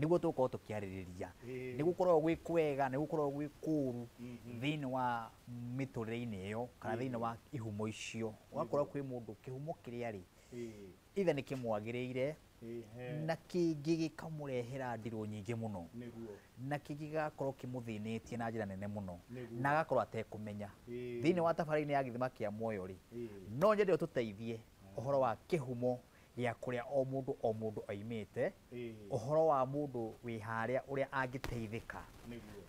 Nĩguo tũgũkorwo tũkĩarĩrĩria. Nĩ gũkoragwo gwĩ kwega, nĩ gũkoragwo gwĩ kũũru thĩinĩ wa mĩtũrĩre-inĩ ĩyo kana thĩinĩ wa ihumo icio. Ũgakora kwĩ mũndũ kĩhumo kĩrĩa rĩ, either nĩ kĩmwagĩrĩire na kĩngĩ gĩkamũrehera ndirũ nyingĩ mũno, na kĩngĩ gĩgakorwo kĩmũthĩnĩtie na njĩra nene mũno na agakorwo atekũmenya. Thĩinĩ wa tabarĩra-inĩ ya Gĩthima kĩa Muoyo rĩ, no nyende ũtũteithie ũhoro wa kĩhumo gĩa kũrĩa o mũndũ o mũndũ aimĩte, ũhoro wa mũndũ wĩ harĩa ũrĩa angĩteithĩka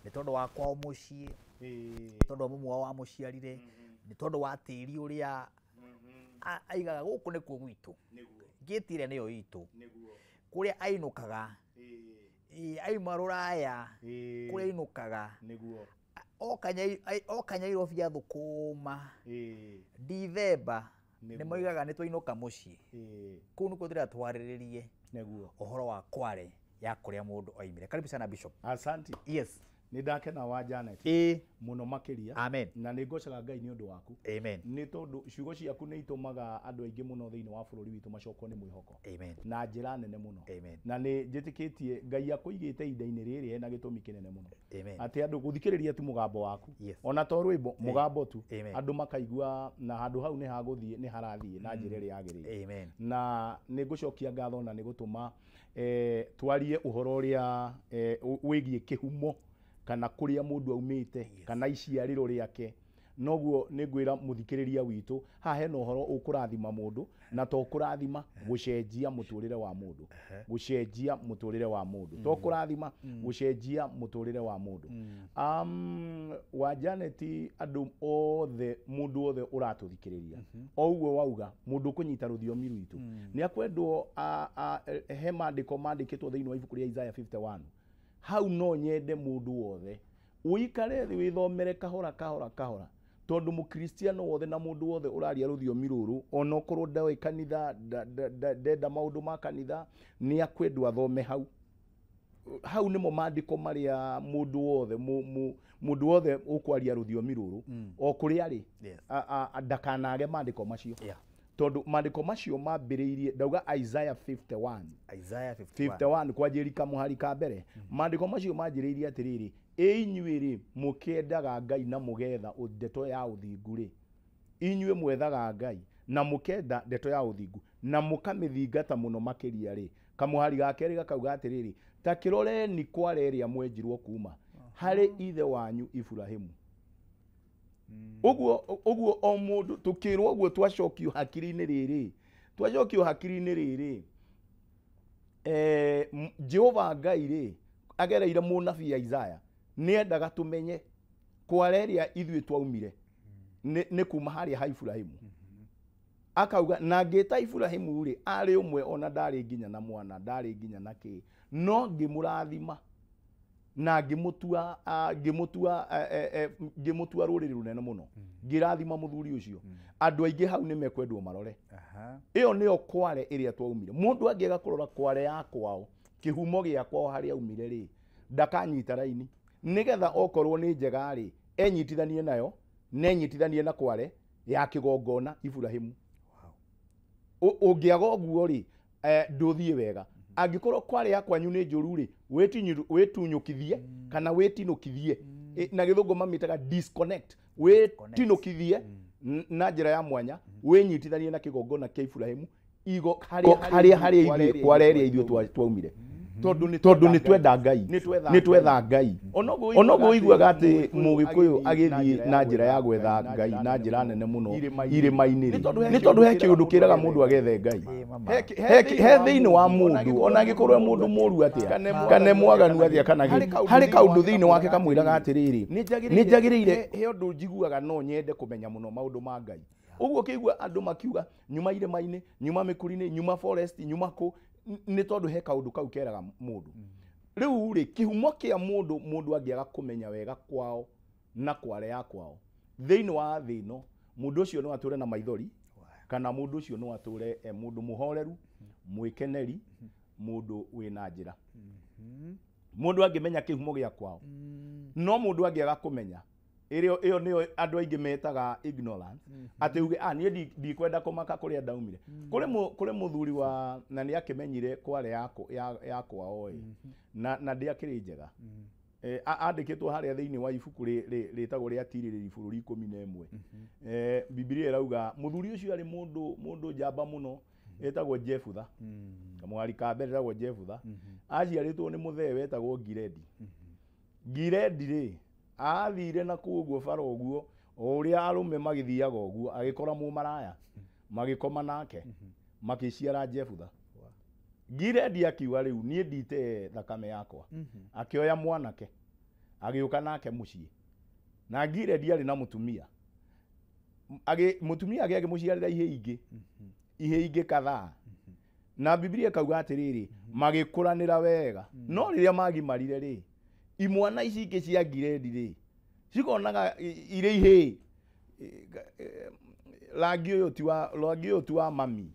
nĩ tondũ wa kwao mũciĩ, nĩ tondũ wa mũmwe wao wamũciarire, nĩ tondũ wa tĩri ũrĩa aigaga gũkũ nĩkuo gwitũ, ngĩti ĩrĩa nĩyo itũ, kũrĩa ainũkaga, aima rũraya, kũrĩa ainũkaga, oka Nyairobi athũkũma, Dithemba nĩ moigaga nĩ twainũka mũciĩ. Kũu nĩkuo tũrĩa twarĩrĩrie ũhoro wa kware ya kũrĩa mũndũ oimire. Karibu sana Bishop. Asante. Yes. Nĩ ndakena wa Janet. Mũno makĩria. Amen. Na nĩ ngocaga Ngai nĩ ũndũ waku. Amen. Nĩ tondũ ciugo ciaku nĩ itũmaga andũ aingĩ mũno thĩinĩ wa bũrũri witũ macokwo nĩ mwĩhoko. Amen. Na njĩra nene mũno. Amen. Na nĩ njĩtĩkĩtie Ngai akũigĩte ihinda-inĩ rĩrĩ ena gĩtũmi kĩnene mũno. Amen. Atĩ andũ gũthikĩrĩria tu mũgambo waku. Yes. Ona to rwĩmbo, mũgambo tu. Amen. Andũ makaigua na handũ hau nĩ hagũthiĩ, nĩ harathiĩ na njĩra ĩrĩa yagĩrĩire. Amen. Na nĩ ngũcokia ngatho na nĩ gũtũma twarie ũhoro ũrĩa wĩgiĩ kĩhumo kana kũrĩa mũndũ aumĩte, kana iciarĩro rĩake. Noguo nĩ ngwĩra mũthikĩrĩria witũ, haha hena ũhoro ũkũrathima mũndũ, na to kũrathima, gũcenjia mũtũrĩre wa mũndũ. Gũcenjia mũtũrĩre wa mũndũ. To kũrathima, gũcenjia mũtũrĩre wa mũndũ. Wa Janet, andũ othe, mũndũ wothe ũratũthikĩrĩria. O ũguo wauga, mũndũ ũkũnyita rũthiomi rwitũ. Nĩ akwendwo, he maandĩko mandĩkĩtwo thĩinĩ wa ibuku rĩa Isaiah 51. Hau no nyende mũndũ wothe ũikare thĩ wĩthomere kahora kahora kahora, tondũ mũkristiano wothe na mũndũ wothe ũraria rũthiomi rũrũ, ona okorwo ndoĩ kanitha, ndenda maũndũ ma kanitha, nĩ akwendwo athome hau. Hau nĩmo maandĩko marĩa mũndũ wothe, mũndũ wothe ũkwaria rũthiomi rũrũ, o kũrĩa arĩ, ndakanage maandĩko macio. Tondũ maandĩko macio mambĩrĩirie, ndauga Isaiah 51. Isaiah 51. 51, kwanjĩrĩria kamũhari ka mbere. Maandĩko macio manjĩrĩirie atĩrĩrĩ, ĩ inyuĩ rĩ, mũkĩendaga Ngai na mũgetha ndeto ya ũthingu rĩ, inyuĩ mwethaga Ngai na mũkenda ndeto ya ũthingu na mũkamĩthingata mũno makĩria rĩ, kamũhari ga kerĩ gakauga atĩrĩrĩ, ta kĩroreni kware ĩrĩa mwenjirwo kuma harĩ ithe wanyu Iburahĩmu. Ũguo, ũguo o mũndũ tũkĩrwo ũguo twacokio hakiri-inĩ rĩrĩ, twacokio hakiri-inĩ rĩrĩ, Jehova Ngai rĩ, agereire mũnabii Isaiah, nĩendaga tũmenye kware ĩrĩa ithuĩ twaumire nĩ kuma harĩa ha Iburahĩmu. Akauga, na ngĩta Iburahĩmu rĩ, arĩ ũmwe ona ndarĩ nginya na mwana, ndarĩ nginya na kĩ, no ngĩmũrathima na ngĩmũtua rũrĩrĩ rũnene mũno. Ngĩrathima mũthuri ũcio. Andũ aingĩ hau nĩ mekwendwo marore. Ĩyo nĩyo kware ĩrĩa twaumire. Mũndũ angĩaga kũrora kware ya kwao, kĩhumo gĩa kwao harĩa aumire rĩ, ndakanyita raini. Nĩgetha okorwo nĩ njega rĩ, enyitithanie nayo, na enyitithanie na kware ya kĩgongona Iburahĩmu. Ũngĩaga ũguo rĩ, ndũthiĩ wega. Angĩkorwo kware ya kwanyu nĩ njũru rĩ, wĩtunyũkithie kana wĩtinũkithie. Na gĩthũngũ mamĩtaga disconnect. Wĩtinũkithie na njĩra ya mwanya, wĩnyitithanie na kĩgongona kĩa Iburahĩmu, igo harĩa harĩa ithuĩ kware ĩrĩa ithuĩ twaumire. Tondũ nĩ twenda Ngai, nĩ twetha Ngai. Ona ũguo ũiguaga atĩ Mũgĩkũyũ agĩthiĩ na njĩra ya gwetha Ngai na njĩra nene mũno irĩma-inĩ rĩ, nĩ tondũ he kĩũndũ kĩraga mũndũ agethe Ngai. He thĩinĩ wa mũndũ, ona angĩkorwo e mũndũ mũũru atĩa, kana e mwaganu atĩa, kana harĩ kaũndũ thĩinĩ wake kamwĩraga atĩrĩrĩ, nĩ njagĩrĩire, he ũndũ njiguaga no nyende kũmenya mũno maũndũ ma Ngai. Ũguo ũkĩigua andũ makiuga nyuma irĩma-inĩ, nyuma mĩkuri-inĩ, nyuma forest, nyuma kũ, nĩ tondũ he kaũndũ kau keraga mũndũ. Rĩu rĩ, kĩhumo kĩa mũndũ, mũndũ angĩaga kũmenya wega kwao na kware ya kwao, thĩinĩ wa thĩ ĩno, mũndũ ũcio no atũre na maithori, kana mũndũ ũcio no atũre e mũndũ mũhoreru, mwĩkeneri, mũndũ wĩna njĩra. Mũndũ angĩmenya kĩhumo gĩa kwao, no mũndũ angĩaga kũmenya, Ĩyo nĩyo andũ aingĩ metaga ignorance. Atĩ uge niĩ ndikwenda kũmaka kũrĩa ndaumire. Kũrĩ mũthuri wa na nĩ akĩmenyire kware ya kwao ĩ. Na ndĩakĩrĩ njega. Andĩkĩtwo harĩa thĩinĩ wa ibuku rĩtagwo rĩa Tirĩrĩri bũrũri 11. Bibilia ĩrauga mũthuri ũcio arĩ mũndũ njamba mũno etagwo Jefutha. Kamwari ka mbere etagwo Jefutha. Aciarĩtwo nĩ mũthee wetagwo Giredi. Giredi rĩ athire na kũu ũguo bara ũguo o ũrĩa arũme magĩthiaga ũguo agĩkora mũmaraya magĩkoma nake makĩciara Jefutha. Giredi akiuga rĩu niĩ ndite thakame yakwa. Akĩoya mwanake agĩũka nake mũciĩ. Na Giredi arĩ na mũtumia. Mũtumia ake akĩmũciarĩra ihĩĩ ingĩ kadhaa. Na Bibilia ĩkauga atĩrĩrĩ magĩkũranĩra wega. No rĩrĩa magimarire rĩ imwana ici ingĩ cia Giredi rĩ cikonaga irĩ ihĩĩ rangi ũyũ ti wa mami.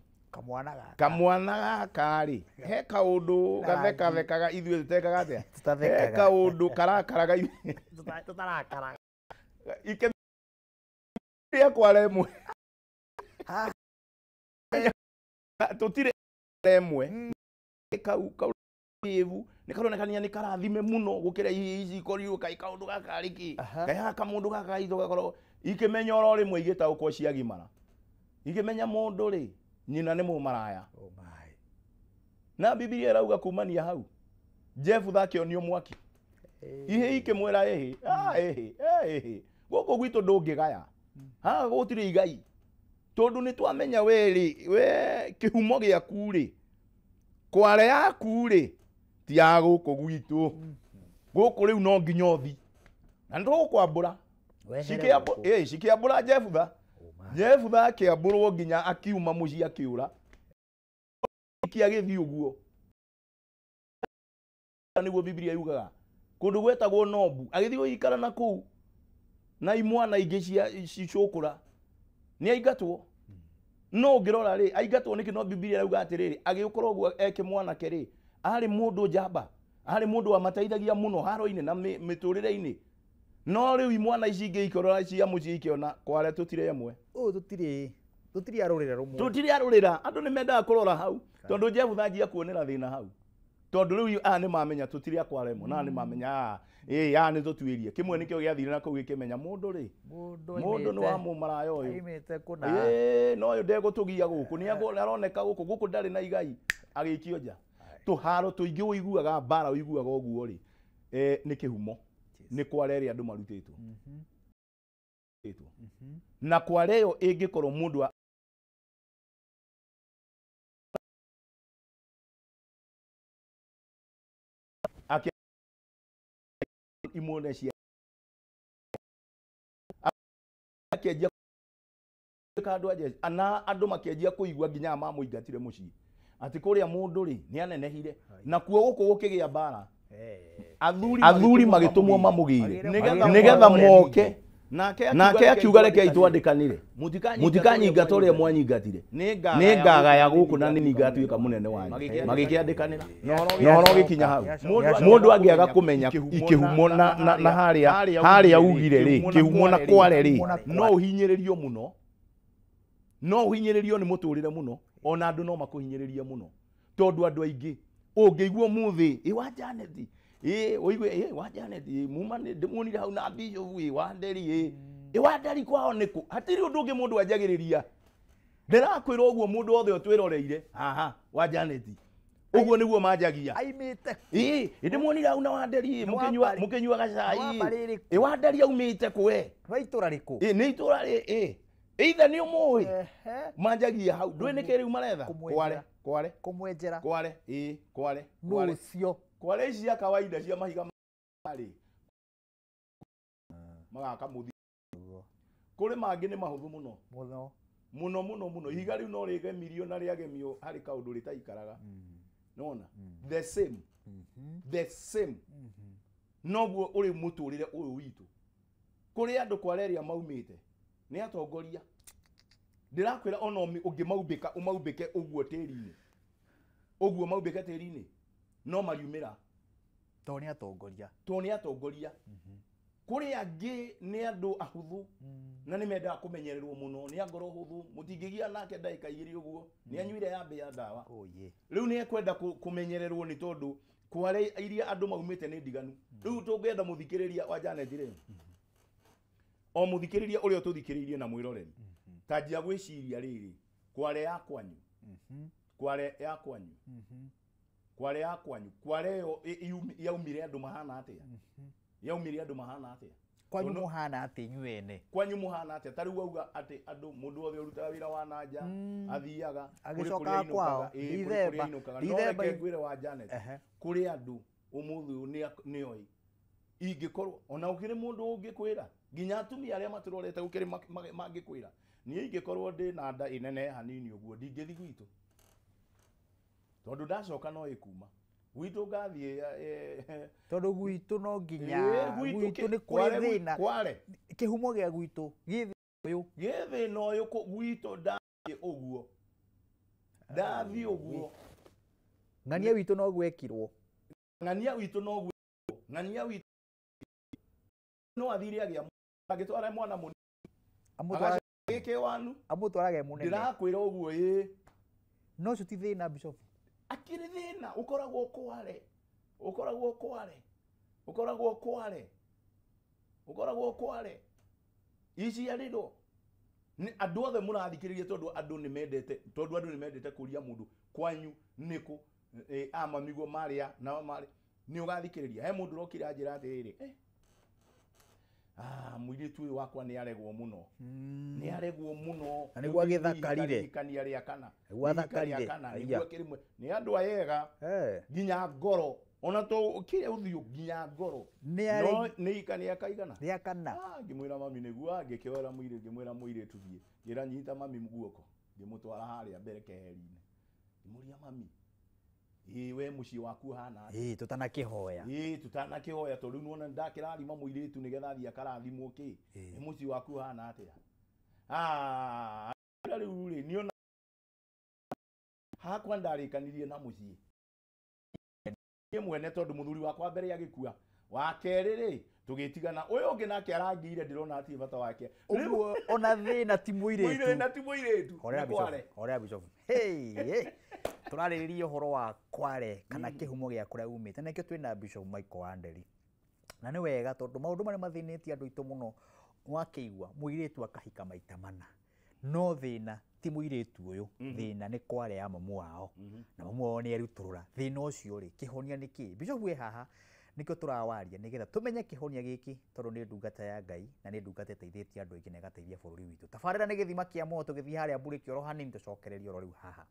Kamwana gaka rĩ he kaũndũ gathekathekaga ithuĩ tũtekaga atĩa? He kaũndũ karakaraga ithuĩ tũtarakaraga. Ikĩrĩa kwara ĩmwe. Tũtirĩ ĩmwe. Kau ĩvu nĩ karonekania nĩ karathime mũno gũkĩra ici ikorirwo kaĩ kaũndũ gaka rĩ kĩ? Kaĩ gaka mũndũ gaka gaitũ gakorwo ikĩmenya oro rĩmwe igĩtaũkwo ciagimara. Ikĩmenya mũndũ rĩ nyina nĩ mũmaraya. Na Bibilia ĩrauga kumania hau Jefutha akĩonio mwaki. Ihĩĩ ikĩmwĩra ĩhĩ ĩhĩ ĩhĩ gũkũ gwitũ ndũngĩgaya. Haha gũtirĩ igai. Tondũ nĩ twamenya we rĩ we kĩhumo gĩaku rĩ kware yaku rĩ ti ya gũkũ gwitũ. Gũkũ rĩu no nginya ũthi. Na nĩ tũgũkwambũra. Cikĩambũra Jefutha. Jefutha akĩambũrwo nginya akiuma mũciĩ akĩũra. Agĩthiĩ ũguo. Nĩguo Bibilia yugaga. Kũndũ gwetagwo Nobu. Agĩthiĩ gũikara na kũu. Na imwana ingĩ cia cicũkũra. Nĩ aingatwo. No ũngĩrora rĩ aingatwo nĩkĩ? No Bibilia ĩrauga atĩrĩrĩ agĩũkora ũguo eke mwanake rĩ arĩ mũndũ njamba. Arĩ mũndũ wamateithagia mũno haro-inĩ na mĩtũrĩre-inĩ. No rĩu imwana ici ingĩ ikorora cia mũciĩ ikĩona kware tũtirĩ ĩmwe. Ũũ tũtirĩ arũrĩra rũmwe. Tũtirĩ arũrĩra. Andũ nĩ mendaga kũrora hau. Tondũ Jefutha anjia kuonera thĩna hau. Tondũ rĩu aya nĩ mamenya tũtirĩ a kwara ĩmwe. Na nĩ mamenya aya nĩ tũtuĩrie. Kĩmwe nĩkĩo gĩathire na kũu gĩkĩmenya mũndũ rĩ. Mũndũ nĩ wa mũmaraya ũyũ. Aimĩte kũna. No ũyũ ndegũtũgia gũkũ. Nĩ aroneka gũkũ. Gũkũ ndarĩ na igai. Agĩikio nja. Tũharo tũingĩ ũiguaga mbara ũiguaga ũguo rĩ. Nĩ kĩhumo. Nĩ kware ĩrĩa andũ marutĩtwo. Na kware ĩyo ĩngĩkorwo mũndũ imone cia akĩanjia andũ aje na andũ makĩanjia kũigua nginya mamũingatire mũciĩ atĩ kũrĩa mũndũ rĩ nĩ anenehire na kuo gũkũ gũkĩgĩa mbara. Athuri magĩtũmwo mamũgĩre nĩgetha moke. Nake akiuga reke itwandĩkanĩre. Mũtikanyingata ũrĩa mwanyingatire. Nĩ ngagaya gũkũ na nĩ ngatuĩka mũnene wanyu. Magĩkĩandĩkanĩra. Na ũhoro ũgĩkinya hau. Mũndũ angĩaga kũmenya ikĩhumo na harĩa ugire rĩ kĩhumo na kware rĩ no ũhinyĩrĩrio mũno. No ũhinyĩrĩrio nĩ mũtũrĩre mũno. Ona andũ no makũhinyĩrĩrie mũno. Tondũ andũ aingĩ ũngĩigua mũthĩ ĩ wa Janet ĩ ũigue ĩ wa Janet ĩ muma ndĩmuonire hau na Bishop ĩ wa Nderi ĩ wa Nderi kwao nĩkũ. Hatirĩ ũndũ ũngĩ mũndũ anjagĩrĩria. Ndĩrakwĩra ũguo mũndũ wothe ũtwĩroreire haha wa Janet ũguo nĩguo manjagia. Aimĩte. Ĩ ndĩmuonire hau na wa Nderi mũkĩnyua gacai. Ĩ wa Nderi aumĩte kũ we? Nĩ itũra rĩkũ? Ĩ nĩ itũra rĩ ĩ. Either nĩ ũmũĩ. Manjagia hau. Ndũĩ nĩkĩ rĩu maretha? Kware kware kũmwenjera. Kware ĩ kware. Nũ ũcio? Kware ici cia kawaida cia mahiga marĩ magaka mũthi. Kũrĩ mangĩ nĩ mahũthũ mũno. Mũno. Mũno mũno mũno. Ihiga rĩu no rĩgemirio na rĩagemio harĩ kaũndũ rĩtaikaraga. Nĩwona? The same. The same. Noguo ũrĩ mũtũrĩre ũyũ witũ. Kũrĩ andũ kware ĩrĩa maumĩte nĩ atongoria. Ndĩrakwĩra ona ũngĩmaumbĩka ũmaumbĩke ũguo tĩri-inĩ. Ũguo maumbĩke tĩri-inĩ no mariumĩra. Tondũ nĩ atongoria. Tondũ nĩ atongoria. Kũrĩ angĩ nĩ andũ ahũthũ na nĩ mendaga kũmenyererwo mũno, nĩ a ngoro hũthũ, mũtingĩgia nake ndagĩka igĩrĩ ũguo, nĩ anyuire ya mbĩa ndawa. Rĩu nĩ ekwenda kũmenyererwo nĩ tondũ kware iria andũ maumĩte nĩ ndiganu. Rĩu tũngĩenda mũthikĩrĩria wa Janet rĩ, o mũthikĩrĩria ũrĩa ũtũthikĩrĩirie na mwĩroreri, ta njia gwĩciria rĩrĩ, kware ya kwanyu, kware ya kwanyu, kware ya kwanyu, kware ĩyo yaumire andũ mahana atĩa? Yaumire andũ mahana atĩa? Kwanyu mũhana atĩa inyuĩ ene? Kwanyu mũhana atĩa? Ta rĩu wauga atĩ andũ mũndũ wothe ũrutaga wĩra wa na nja athiaga agĩcokaga kwao, Ndithemba, no reke ngwĩre wa Janet, kũrĩ andũ ũmũthĩ ũyũ nĩoĩ ingĩkorwo ona ũkĩrĩ mũndũ ũngĩkwĩra, nginya atumia arĩa matũrorete gũkĩrĩ mangĩkwĩra, niĩ ingĩkorwo ndĩ na nda ĩnene hanini ũguo ndingĩthiĩ gwitũ, tondũ ndacoka no ĩkuma gwitũ ngathiĩ, tondũ gwitũ no nginya gwitũ nĩ kwĩ thĩna, kware kĩhumo gĩa gwitũ gĩ thĩna ũyũ, gĩ thĩna ũyũ gwitũ ndathiĩ ũguo, ndathiĩ ũguo, ng'ania witũ no gwekirwo, ng'ania witũ no gwekirwo, ng'ania witũ no athire agĩa agĩtwara mwana mũnini, agĩke wanu amũtwarage mũnene, ndĩrakwĩra ũguo ĩ, no ũcio ti thĩna Bishop. Akĩrĩ thĩna ũkoragwo kware, ũkoragwo kware, ũkoragwo kware, ũkoragwo kware iciarĩrwo nĩ andũ othe mũrathikĩrĩria, tondũ andũ nĩ mendete, tondũ andũ nĩ mendete kũria mũndũ kwanyu nĩkũ, amamiguo marĩa na marĩ nĩ ũgathikĩrĩria. He mũndũ ũrokire anjĩra atĩrĩrĩ, mũirĩtu ũyũ wakwa nĩ aregwo mũno, nĩ aregwo mũno, na nĩguo agĩthakarire ikania rĩa kana, nĩguo athakarire, nĩguo akĩrĩ nĩ andũ ayega nginya ngoro, ona to kĩrĩa ũthiũ nginya ngoro, no nĩ ikania kaigana rĩa kana. Ngĩmwĩra mami nĩguo, ngĩkĩoera mũirĩtu, ngĩmwĩra mũirĩtu thiĩ, ngĩra nyita mami guoko, ngĩmũtwara harĩa mbere keheri-inĩ, ngĩmũria mami, ĩ we mũciĩ waku ũhana atĩa? Ĩ tũtanakĩhoya, ĩ tũtanakĩhoya, tondũ rĩu nĩwona nĩndakĩrathima mũirĩtu nĩgetha athiĩ akarathimwo kĩ, nĩ mũciĩ waku ũhana atĩa? Rĩu rĩ niona hakwa ndarĩkanirie na mũciĩ niĩ mwene, tondũ mũthuri wakwa mbere agĩkua, wa kerĩ rĩ tũgĩtigana, ũyũ ũngĩ nake arangĩire, ndĩrona hatirĩ bata wake. Ũguo ona thĩna ti mũirĩtu, mũirĩtu ti mũirĩtu, horera Bishop, horera Bishop. Hey, tũrarĩrĩria ũhoro wa kware kana kĩhumo gĩa kũrĩa umĩte, na nĩkĩo twĩna Bishop Michael Wanderi, na nĩ wega tondũ maũndũ marĩa mathĩnĩtie andũ aitũ mũno, wakĩigua mũirĩtu akahika maita mana, no thĩna ti mũirĩtu ũyũ, thĩna nĩ kware ya mamu wao, na mamu wao nĩ erutũrũra thĩna ũcio rĩ, kĩhonia nĩ kĩ? Bishop wĩ haha nĩkĩo tũrawaria nĩgetha tũmenye kĩhonia gĩkĩ, tondũ nĩ ndungata ya Ngai na nĩ ndungata ĩteithĩtie andũ aingĩ na ĩgateithia bũrũri witũ. Tabarĩra nĩ gĩthima kĩa muoyo, tũgĩthiĩ harĩa mbũrĩ kĩoro hanini, tũcokererie oro rĩu haha.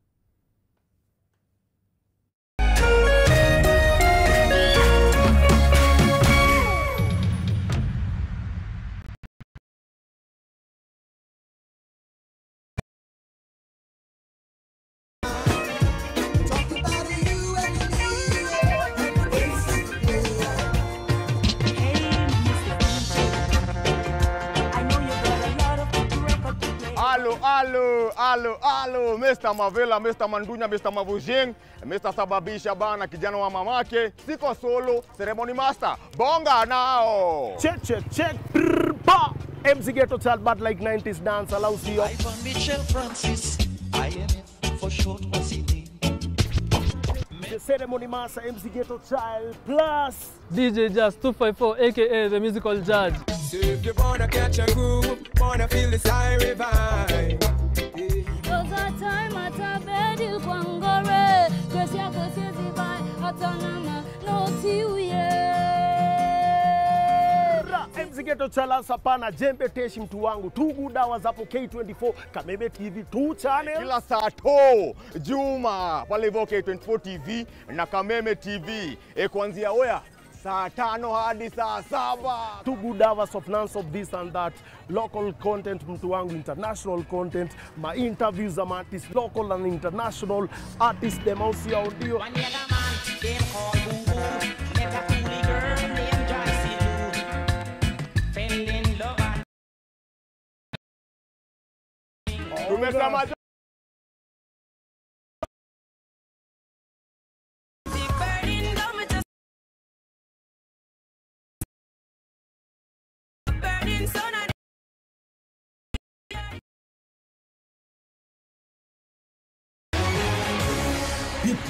Alo, alo, alo, Mr. Mavela, Mr. Mandunya, Mr. Mavujing, Mr. Sababisha bana, kijana wa mamake, siko solo, ceremony master, bonga nao. Check, check, check, brr, ba. MC Ghetto Child, but like 90s dance, allows you. Ivan Mitchell Francis, IMF for short was he name. The ceremony master, MC Ghetto Child, plus DJ Jazz 254, aka the musical judge. So if you wanna catch a groove, wanna feel the siren vibe. Cause a time at a bed you kwangore, cause ya cause you divide atanama no tiuye. MC Ghetto Child sapana jembe teshi mtu wangu tugu dawa zapo K24 Kameme TV 2 channel kila saa to Juma pale hivyo K24 TV na Kameme TV kuanzia oya saa 5 hadi saa 7. Two good hours of non-stop this and that, local content mtu wangu, international content, my interviews ama artists, local and international artists them out here audio. Tumesema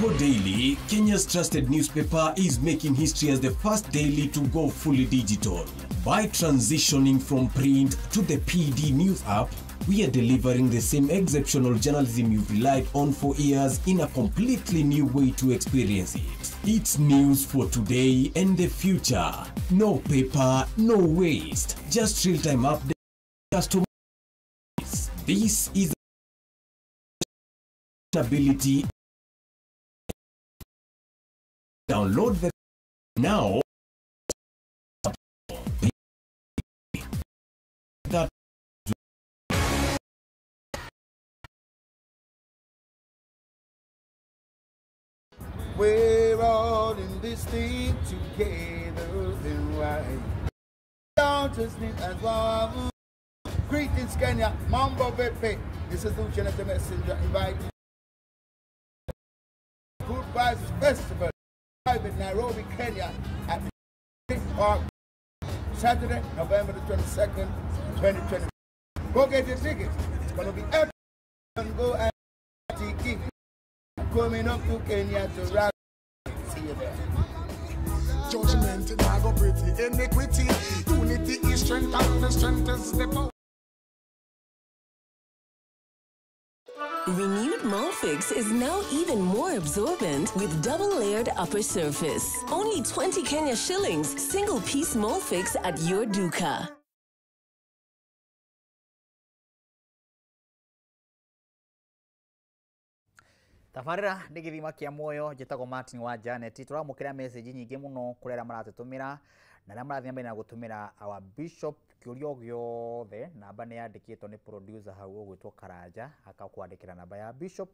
Paypal Daily, Kenya's trusted newspaper, is making history as the first daily to go fully digital. By transitioning from print to the PD News app, we are delivering the same exceptional journalism you've relied on for years in a completely new way to experience it. It's news for today and the future. No paper, no waste. Just real-time updates. This is ability. Download the now. That we're all in this thing together, then why don't just need as one. Greetings, Kenya. Mambo Vipi. This is Lucian the Messenger inviting Good Vibes Festival live in Nairobi, Kenya at the Park, Saturday, November the 22nd, 2020. Go get your tickets. It's gonna be epic. Go and tiki. Coming up to Kenya to rock. See you there. Judgment in our pretty iniquity. Unity is strength, and the strength is the power. Renewed Molfix is now even more absorbent with double-layered upper surface. Only 20 Kenya shillings, single-piece Molfix at your duka. Tabarĩra nĩ gĩthima kĩa muoyo njĩtagwo Martin wa Janet. Tũramũkĩra message nyingĩ mũno kũrĩ arĩa maratũtũmĩra na arĩa marathiĩ na mbere na gũtũmĩra our bishop kĩũria o gĩothe. Namba nĩ yandĩkĩtwo nĩ producer hau ũgwĩtwo Karanja, akakwandĩkĩra namba ya bishop.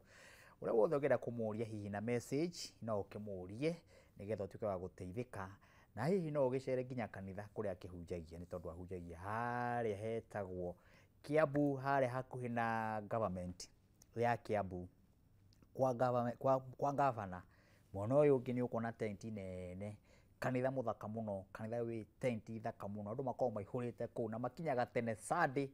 Ũrĩa wothe ũngĩenda kũmũria hihi na message no ũkĩmũrie nĩgetha ũtuĩke wa gũteithĩka, na hihi no ũgĩcere nginya kanitha kũrĩa akĩhunjagia, nĩ tondũ ahunjagia harĩa hetagwo Kiambu, harĩa hakuhĩ na government ya Kiambu, kwa gavana. Mwena ũyũ ũngĩ nĩ ũkuona tenti nene, kanitha mũthaka mũno, kanitha wĩ tenti thaka mũno, andũ makoragwo maihũrĩte kũu na makinyaga tene Sunday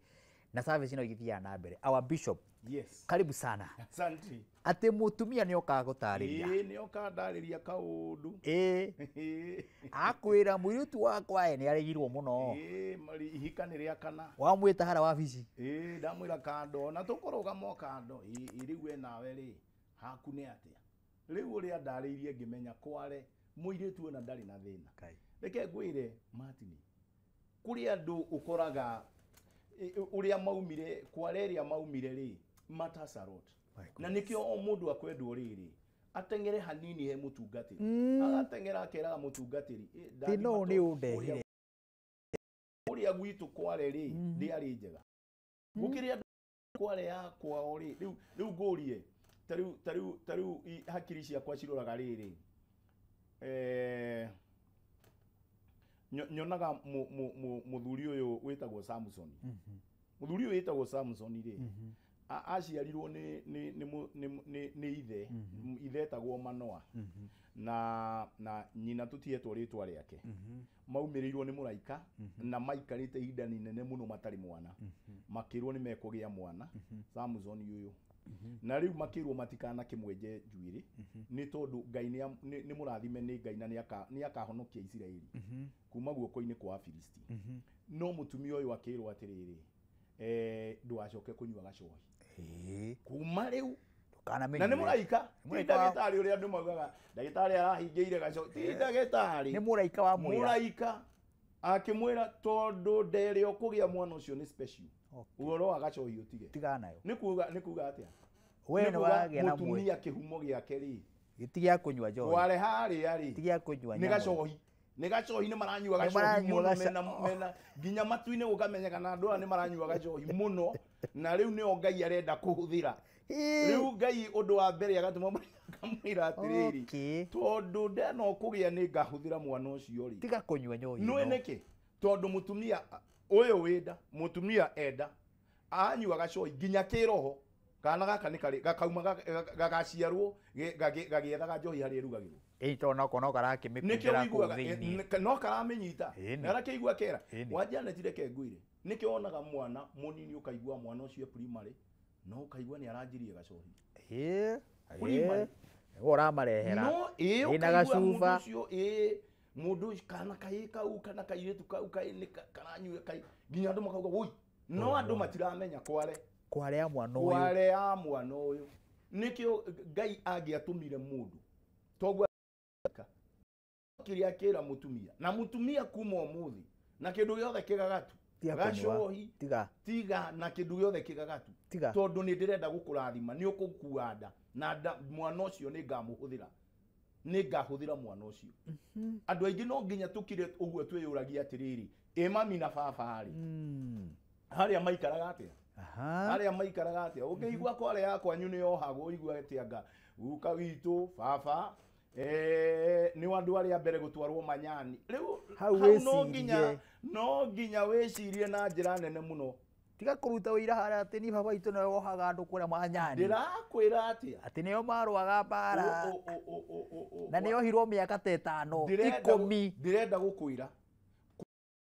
na service ĩno ĩgĩthiaga na mbere. Our bishop, yes, karibu sana. Asante. Atĩ mũtumia nĩ okaga gũtarĩria. Ĩĩ, nĩ okaga ndarĩria kaũndũ. Ĩĩ, akwĩra mũirĩtu wakwa ĩ nĩ aregirwo mũno. Ĩĩ, mari ihika nĩ rĩa kana. Wamwĩta harĩa wabici. Ĩĩ, ndamwĩra kando na tũkũrũgama o kando. Ĩĩ, rĩu we nawe rĩ haku nĩ atĩa? Rĩu ũrĩa ndarĩirie ngĩmenya kware mũirĩtu ona ndarĩ na thĩna. Reke ngwĩre Martin, kũrĩ andũ ũkoraga ũrĩa maumire, kware ĩrĩa maumire rĩ matters a lot. Na nĩkĩo o mũndũ akwendwo rĩrĩ ateng'ere hanini he mũtungatĩri, agateng'era akeraga mũtungatĩri thĩna ũyũ nĩ ũndehire ũrĩa gwitũ kware rĩ ndĩarĩ njega gũkĩrĩ andũ kware ya kwao rĩ. Rĩu ngũrie tarĩu hakiri ciakwa ciroraga rĩrĩ, nyonaga mũthuri ũyũ wĩtagwo Samson. Mũthuri ũyũ wĩtagwo Samson rĩ, aciarirwo nĩ ithe, ithe etagwo Manoa, na nyina tũtietwo rĩtwa rĩake. Maumĩrĩirwo nĩ mũraika na maikarĩte ihinda inene mũno matarĩ mwana, makĩrwo nĩ mekũgĩa mwana Samson ũyũ. Na rĩu makĩrwo matikanakĩmwenje njuĩrĩ nĩ tondũ Ngai nĩ mũrathime nĩ Ngai na nĩ akahonokia Isiraeli kuma guoko-inĩ kwa Afilisti. No mũtumia ũyũ akĩrwo atĩrĩrĩ, ndũgacoke kũnyua gacohi kuma rĩu. Na nĩ mũraika, ti ndagĩtarĩ ũrĩa andũ maugaga ndagĩtarĩ arahingĩire gacohi, ti ndagĩtarĩ, nĩ mũraika wa mwĩra. Mũraika akĩmwĩra tondũ nderĩ ũkũgĩa mwana ũcio nĩ special, ũhoro wa gacohi ũtige, tigana nayo. Nĩ kuga atĩa? We nĩ wagĩa na mũtumia kĩhumo gĩake rĩ gĩti gĩa kũnyua njohi, kware harĩa rĩ ti gĩa kũnyua nĩ gacohi, nĩ gacohi, nĩ maranyua gacohi mũno mena nginya matu-inĩ gũkamenyeka na andũ aya nĩ maranyua gacohi mũno, na rĩu nĩo Ngai arenda kũhũthĩra. Rĩu Ngai ũndũ wa mbere agatũma akamwĩra atĩrĩrĩ, tondũ ndena ũkũgĩa nĩ ngahũthĩra mwana ũcio rĩ, tiga kũnyua njohi. Nĩ nĩkĩ? Tondũ mũtumia ũyũ wĩnda, mũtumia enda anyua gacohi nginya kĩroho, kana gaka nĩ karĩ gakauma gagaciarwo gagĩethaga njohi harĩa ĩrugagĩrwo. Ĩĩ, tondũ no karakĩmĩkundĩra kũu thĩinĩ, no karamĩnyita na arakĩigua kera. Wa Janet, reke ngwĩre, nĩkĩo wonaga mwana mũnini ũkaigua mwana ũcio primary, no ũkaigua nĩ aranjirie gacohi. Ĩĩ, Ũramarehera. No ĩ Ĩna ũkaigua mũndũ gacuba. ũcio ĩ mũndũ ũcio kana kaĩ kau kana kairĩtu kau kaĩ nĩ karanyua kai nginya andũ makauga woi no andũ matiramenya kware Kware ya mwana ũyũ. Kware ya mwana ũyũ. Nĩkĩo Ngai angĩatũmire mũndũ toguo kĩrĩa kĩra mũtumia na mũtumia kuma ũmũthĩ na kĩndũ gĩothe kĩgagatu Tiga kũnyua. gacohi Tiga. Tiga na kĩndũ gĩothe kĩgagatu. Tiga. Tondũ nĩ ndĩrenda gũkũrathima nĩ ũkũkua nda na nda mwana ũcio nĩ ngamũhũthĩra nĩ ngahũthĩra mwana ũcio. Andũ aingĩ no nginya tũkire ũguo twĩyũragia atĩrĩrĩ ĩ mami na baba rĩ harĩa maikaraga atĩa? Harĩa maikaraga atĩa? Ũngĩigua kware ya kwanyu nĩ yohagwo ũigue atĩ anga guka witũ baba nĩ andũ arĩa mbere gũtwarwo manyani. Rĩu Hau no wĩcirie. nginya no nginya wĩcirie na njĩra nene mũno. Tiga kũruta ũira harĩa atĩ ni baba witũ nĩwe wohaga andũ kũrĩa manyani. Ndĩrakwĩra atĩa? Atĩ nĩo marũaga mbara. Na nĩohirwo mĩaka ta ĩtano 10. Ndĩrenda gũkwĩra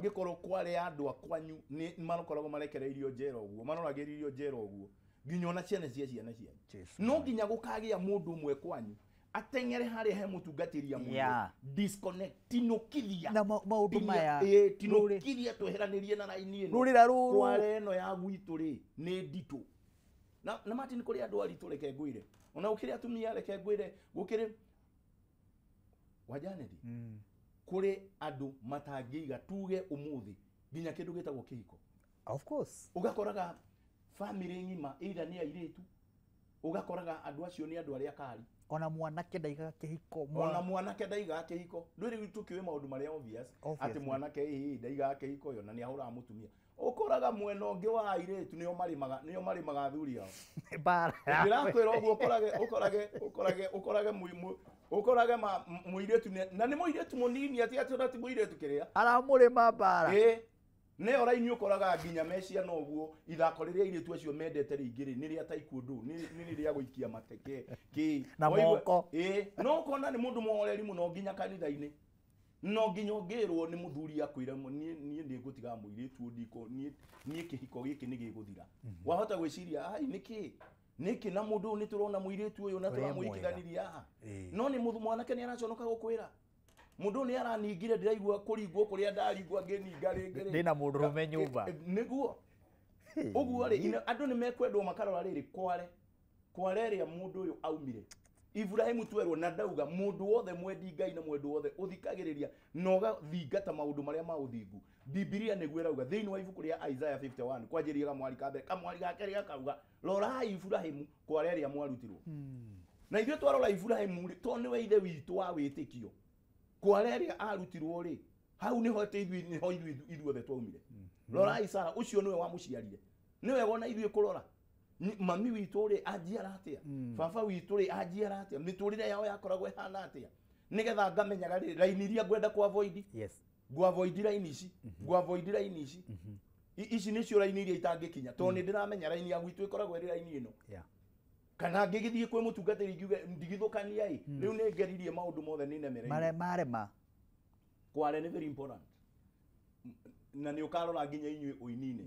ngĩkorwo kware andũ a kwanyu nĩ makoragwo marekereirio njera ũguo maroragĩrĩrio njera ũguo nginya ona ciana cia ciana cianyu no nginya gũkagĩa mũndũ ũmwe kwanyu ateng'ere harĩa he mũtungatĩri amwĩre Yeah. disconnect tinũkithia Na maũndũ maya tinũkithia tweheranĩrie na raini ĩno Rũrĩra rũrũ. Kware ĩno ya gwitũ rĩ nĩ nditũ na Martin kũrĩ andũ aritũ reke ngwĩre ona gũkĩrĩ atumia reke ngwĩre gũkĩrĩ wa Janet kũrĩ andũ matangĩiga tuge ũmũthĩ nginya kĩndũ gĩtagwo kĩhiko. Of course. Ũgakoraga family ng'ima either nĩ airĩtu ũgakoraga andũ acio nĩ andũ arĩa kari. Ona mwanake ndaigaga kĩhiko. Ona mwanake ndaigaga kĩhiko. Ndũrĩ rĩu tũkĩũĩ maũndũ marĩa obvious atĩ mwanake ĩĩ ndaigaga kĩhiko yo na nĩ ahũraga mũtumia. Ũkoraga mwena ũngĩ wa airĩtu nĩo marĩmaga nĩo marĩmaga athuri ao. Mbara. Ndĩrakwĩra ũguo ũkorage ũkorage ũkorage ũkorage ũkorage mũirĩtu na nĩ mũirĩtu mũnini atĩ atĩ ona ti mũirĩtu kĩrĩa. Aramũrĩma mbara. Ĩĩ. Nĩyo raini ũkoraga nginya me ciana ũguo ithako rĩrĩa airĩtu acio mendete rĩingĩ rĩ nĩ rĩa taekwondo nĩ rĩa gũikia mateke kĩ Na moko. Ĩĩ no ũkona nĩ mũndũ mũhoreri mũno nginya kanitha-inĩ no nginya ũngĩrwo nĩ mũthuri akwĩra niĩ nĩ ngũtiga mũirĩtu ũyũ ndiko niĩ kĩhiko gĩkĩ nĩ gĩgũthira. Wahota gwĩciria ai nĩkĩ nĩkĩ na mũndũ ũyũ nĩ tũrona mũirĩtu ũyũ na tũramũhikithanirie haha no nĩ mwanake nĩ araconoka gũkwĩra mũndũ nĩ araningire ndĩraigua kũringwo kũrĩa ndaringwo ngĩninga rĩngĩ rĩ. Ndĩna mũndũrũme nyũmba. Nĩguo ũguo rĩ andũ nĩ mekwendwo makarora rĩrĩ kware kware ĩrĩa mũndũ ũyũ aumire. Ibrahimu twerwo na ndauga mũndũ wothe mwendi Ngai na mwendũ wothe ũthikagĩrĩria na ũgathingata maũndũ marĩa ma ũthingu. Bibilia nĩguo ĩrauga thĩinĩ wa ibuku rĩa Isaiah 51 kwanjĩrĩria kamwari ka mbere kamwari ga kerĩ gakauga rorai Ibrahimu kware ĩrĩa mwarutirwo. Na ithuĩ twarora Ibrahimu rĩ tondũ nĩwe ithe witũ wa wĩtĩkio kware ĩrĩa arutirwo rĩ hau nĩho atĩ ithuĩ nĩho ithuothe twaumire. Rorai Sara ũcio nĩwe wamũciarire nĩwe wona ithuĩ kũrora mami witũ rĩ anjiara atĩa baba witũ rĩ anjiara atĩa mĩtũrĩre yao yakoragwo ĩhana atĩa nĩgetha ngamenyaga rĩ raini iria ngwenda ku avoid. Yes. Ngũ avoid raini ici ngũ avoid raini ici ici nĩcio raini iria itangĩkinya tondũ nĩ ndĩramenya raini ya gwitũ ĩkoragwo ĩrĩ raini ĩno. Kana ngĩgĩthiĩ kwĩ mũtungatĩri ngiuge ndigithũkania ĩ rĩu nĩ ngeririe maũndũ mothe nĩ nemereire marema kware nĩ very important na nĩ ũkarora nginya inyuĩ ũinine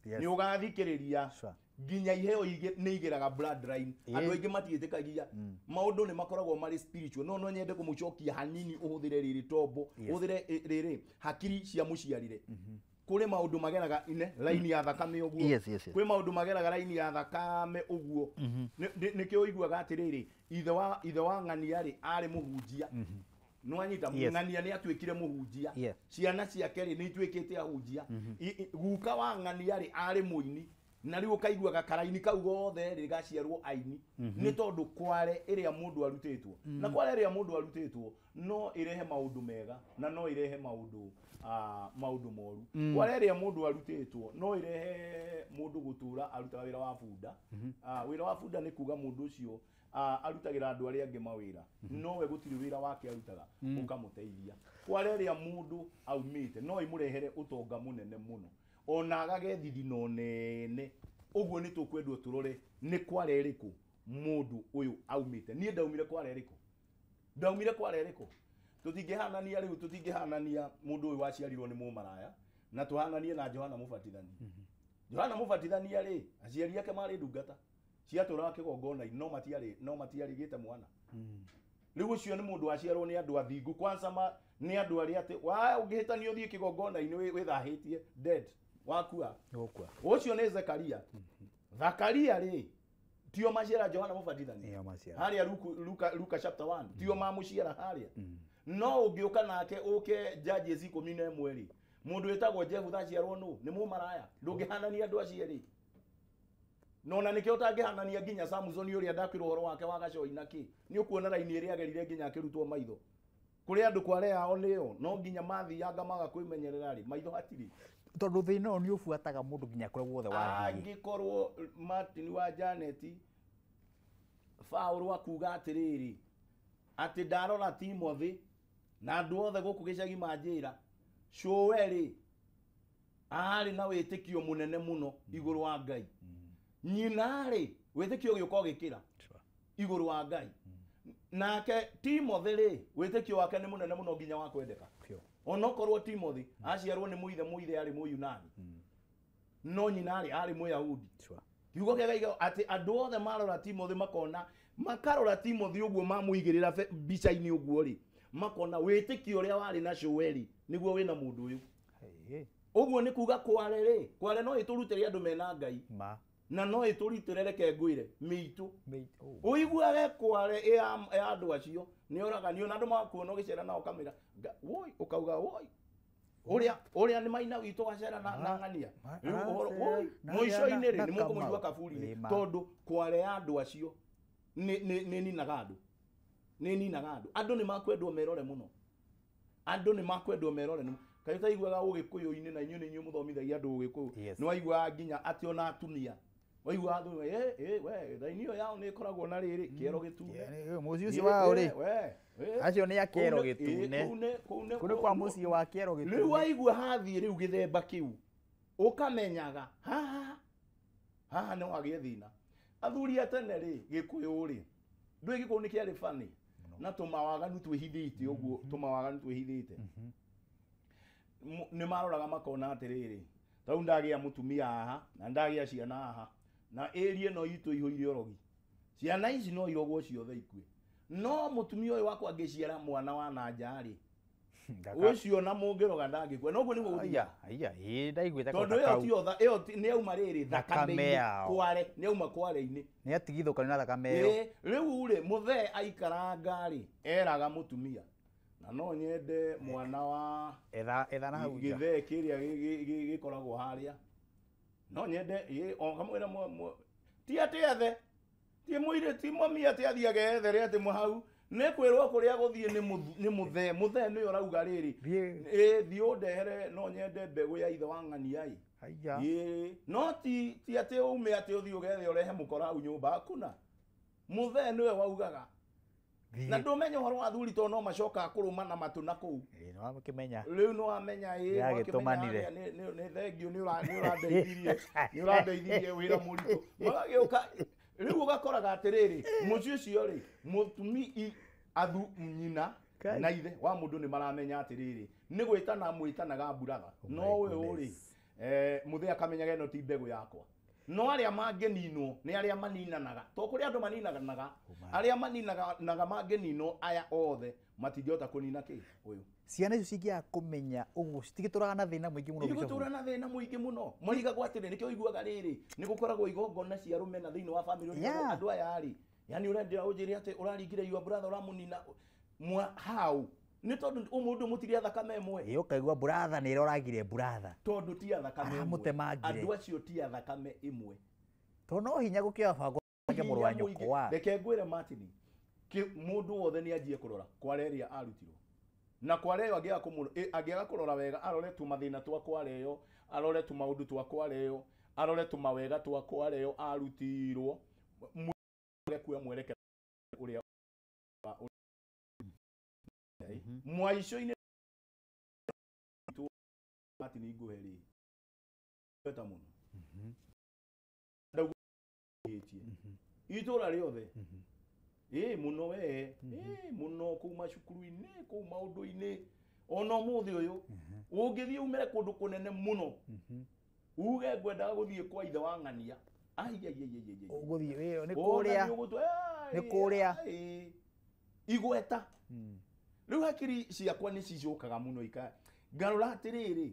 nĩ ũgathikĩrĩria nginya iheo nĩ igĩraga bloodline andũ aingĩ matiĩtĩkagia maũndũ nĩ makoragwo marĩ spiritual no nyende kũmũcokia hanini ũhũthĩre rĩrĩ tombo ũhũthĩre rĩrĩ hakiri cia mũciarire kũrĩ maũndũ mageraga ine raini ya thakame ũguo kwĩ maũndũ mageraga raini ya thakame ũguo nĩkĩo ũiguaga atĩrĩrĩ ithe wa ng'ania rĩ arĩ mũhunjia nĩwanyita ng'ania nĩ atuĩkire mũhunjia ciana ciake rĩ nĩ ituĩkĩte ahunjia guka wa ng'ania rĩ arĩ mũini na rĩu ũkaiguaga karaini kau gothe rĩ gaciarwo aini nĩ tondũ kware ĩrĩa mũndũ arutĩtwo na kware ĩrĩa mũndũ arutĩtwo no ĩrehe maũndũ mega na no ĩrehe maũndũ maũndũ moru. Kware ĩrĩa mũndũ arutĩtwo no ĩrehe mũndũ gũtũra arutaga wĩra wa bunda. Wĩra wa bunda nĩ kuga mũndũ ũcio arutagĩra andũ arĩa angĩ mawĩra nowe gũtirĩ wĩra wake arutaga ũkamũteithia. Kware ĩrĩa mũndũ aumĩte no ĩmũrehere ũtonga mũnene mũno ona agage thithino nene ũguo nĩ tũkwendwo tũrore nĩ kware ĩrĩkũ mũndũ ũyũ aumĩte. Niĩ ndaumire kware ĩrĩkũ ndaumire kware ĩrĩkũ tũtingĩhanania rĩu tũtingĩhanania mũndũ ũyũ waciarirwo nĩ mũmaraya na tũhananie na Johana Mũbatithania. Johana Mũbatithania rĩ aciari ake marĩ ndungata ciatũraga kĩgongona-inĩ no matiarĩ gĩte mwana. Rĩu ũcio nĩ mũndũ waciarwo nĩ andũ athingu kwanza nĩ andũ arĩa atĩ wa ũngĩhĩtania ũthiĩ kĩgongona-inĩ wĩthahĩtie dead wakua. Ũcio nĩ Zekaria. Zakaria rĩ tio maciara Johana Mũbatithania harĩa Luka chapter 1 tio mamũciara harĩa. No ũngĩũka nake ũke Judges 11 rĩ mũndũ wĩtagwo Jefutha aciarwo nũ nĩ mũmaraya ndũngĩhanania andũ acio erĩ. No na nĩkĩo ũtangĩhanania nginya Samson ũrĩa ndakwĩrwo ũhoro wake wa gacoi na kĩ nĩ ũkuona raini ĩrĩa agerire nginya akĩrutwo maitho. Kũrĩ andũ kware yao nĩyo no nginya mathianga maga kwĩmenyerera rĩ maitho hatirĩ. Tondũ thĩna ũyũ nĩ ũbuataga mũndũ nginya kũrĩa guothe wathiĩ. Angĩkorwo Martin wa Janet Paul akuga atĩrĩrĩ atĩ ndarora Timothy na andũ othe gũkũ gĩcagi manjĩra cũwe rĩ arĩ na wĩtĩkio mũnene mũno igũrũ wa Ngai. Nyina rĩ wĩtĩkio ũgĩũka ũgĩkĩra igũrũ wa Ngai. Nake Timothy rĩ wĩtĩkio wake nĩ mũnene mũno nginya wa kwendeka. Onokorwo Timothy aciarwo nĩ mũithe arĩ Mũyunani no nyina rĩ arĩ Mũyahudi. Kiugo kĩa Ngai atĩ andũ othe marora Timothy makona makarora Timothy ũguo mamũigĩrĩra mbica-inĩ ũguo rĩ makona wĩtĩkio ũrĩa warĩ na cũwe rĩ nĩguo wĩna mũndũ ũyũ. Ũguo nĩ kuga kware rĩ kware no ĩtũrutĩre andũ mena Ngai na no ĩtũrutĩre reke ngwĩre mĩitũ ũiguage kware ya andũ acio nĩ ũraganio na andũ magakuona ũgĩcera nao kamĩra woi ũkauga woi ũrĩa nĩ maina witũ wacera na ng'ania rĩu ũhoro woi mũico-inĩ rĩ nĩ mũkũmũigua kaburi-inĩ tondũ kware ya andũ acio nĩ ninaga andũ nĩ ninaga andũ andũ nĩ makwendwo merore mũno andũ nĩ makwendwo merore kaĩ ũtaiguaga ũgĩkũyũ-inĩ na inyuĩ nĩ inyuĩ mũthomithagia andũ ũgĩkũyũ nĩ waiguaga nginya atĩ ona atumia waiguaga athuri we raini ĩyo yao nĩ ĩkoragwo na rĩrĩ kĩero gĩtune mũciĩ ũcio wao rĩ acio nĩ a kĩero gĩtune kũu nĩ kwa mũciĩ wa kĩero gĩtune rĩu waigua hathiĩ rĩu gĩthemba kĩu ũkamenyaga haha haha no hagĩe thĩna. Athuri a tene rĩ gĩkũyũ rĩ ndũĩ gĩkũyũ nĩ kĩarĩ funny na tũmawaganu twĩhithĩte ũguo tũmawaganu twĩhithĩte nĩ maroraga makona atĩrĩrĩ tarĩu ndagĩa mũtumia haha na ndagĩa ciana haha na ĩrie no itũ ihũire ũrogi ciana ici no irogwo ciothe ikue no mũtumia ũyũ wakwa angĩciara mwana wa na nja rĩ ũcio na mũngĩroga ndangĩkua noguo nĩguo gũthiaga. Ndaiguĩte tondũ ĩyo ti ĩyo nĩ yauma rĩrĩ thakame kware nĩ yauma kware-inĩ nĩ atigithũkanio na thakame ĩyo. Rĩu rĩ mũthee aikaranga rĩ eraga mũtumia na no nyende mwana wa etha na hau nja gĩthee kĩrĩa gĩkoragwo harĩa no nyende o kamwĩra ti atĩ ethe ti mũirĩ ti mami atĩ athiage ethere atĩ hau nĩ kwĩrwo kũrĩa gũthiĩ nĩ mũthee mũthee nĩwe ũrauga rĩrĩ thiĩ ũndehere no nyende mbegũ ya ithe wa ng'ania ĩ no ti atĩ ume atĩ ũthiĩ ũgethe ũrehe mũkora hau nyũmba hakuna mũthee nĩwe waugaga na ndũmenya ũhoro wa athuri tondũ no macokaga kũrũma na matũ na kũu rĩu nĩ wamenya ĩ nĩ thengio nĩ ũrandeithirie wĩra mũritũ magagĩũka rĩu ũgakoraga atĩrĩrĩ mũciĩ ũcio rĩ mũtumi athu nyina na ithe wa mũndũ nĩ maramenya atĩrĩrĩ nĩ gwĩtana mwĩtanaga mburaga no ũyũ rĩ mũthee akamenyaga ĩno ti mbegũ yakwa no arĩa mangĩninwo nĩ arĩa maninanaga to kũrĩ andũ maninanaga arĩa maninanaga mangĩninwo aya othe matingĩhota kũnina kĩ ũyũ. Ciana icio cingĩaga kũmenya ũguo citigĩtũraga na thĩna mũingĩ mũno. Igũtũra na thĩna mũingĩ mũno marigagwo atĩrĩ nĩkĩo ũiguaga rĩrĩ nĩ gũkoragwo igongona cia rũmena thĩinĩ wa bamĩrĩ andũ aya rĩ yani ũrendera ũnjĩre atĩ ũraringire your brother ũramũnina how nĩ tondũ ũmũndũ mũtirĩ a thakame ĩmwe. Ĩ ũkaigua brother nĩ ĩroragire brother tondũ ti a thakame ĩmwe andũ acio ti a thakame ĩmwe tondũ no hinya gũkĩoya bango mũrũ wa nyũkwa. Reke ngwĩre Martin mũndũ wothe nĩ anjie kũrora kware ĩrĩa arutirwo na kware ĩyo angĩaga kũrora wega arore tũmathĩna twa kware ĩyo arore tũmaũndũ twa kware ĩyo arore tũmawega twa kware ĩyo arutirwo kuoya mwerekera ũrĩa mwaico-inĩ Martin ngũhe rĩ weta mũno ndaugĩtie itũra rĩothe ĩ mũno we ĩ mũno kũu macukuru-inĩ kũu maũndũ-inĩ ona ũmũthĩ ũyũ ũngĩthiĩ umĩre kũndũ kũnene mũno uge ngwendaga gũthiĩ kwa ithe wa ng'ania ũgũthiĩ nĩ kũrĩa nĩ kũrĩa Igweta. Rĩu hakiri ciakwa nĩ cicokaga mũno ika ngarora atĩrĩrĩ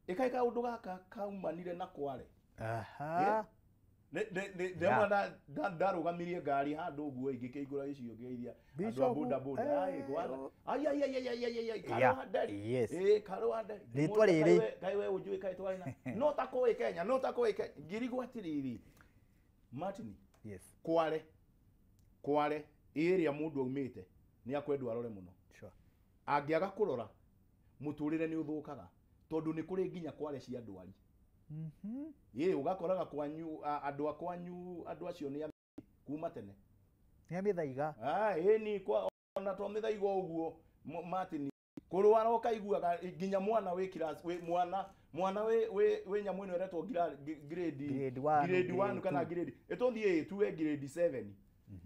ĩkaĩ kaũndũ gaka kaumanire na Kware. Aha. Ndemwa ndarũgamirie ngari handũ ũguo ingĩkĩingũra gĩcigo ngĩgeithia andũ a boda boda ai gwara ai ai ai ai ai ai Karũa Nderi. Yes. Karũa Nderi. Rĩtwa rĩrĩ. Kaĩ we ũnjũĩ kaĩ twarĩ na no ta kũĩ Kenya no ta kũĩ Kenya ngirigwo atĩrĩrĩ Martin. Yes. Kware Kware ĩrĩa mũndũ aumĩte nĩ akwendwo arore mũno. Sure. Angĩaga kũrora mũtũrĩre nĩ ũthũkaga tondũ nĩ kũrĩ nginya Kware cia ndwari. Ĩ ũgakoraga kwanyu andũ a kwanyu andũ acio nĩ kuma tene. Nĩ a mĩthaiga. Ĩ ni kwa ona to mĩthaiga ũguo Martin kũrwara ũkaiguaga nginya mwana wĩ class wĩ mwana wĩ nyamũ ĩno ĩretwo grade 1 kana grade ĩtũthiĩ ĩtue grade 7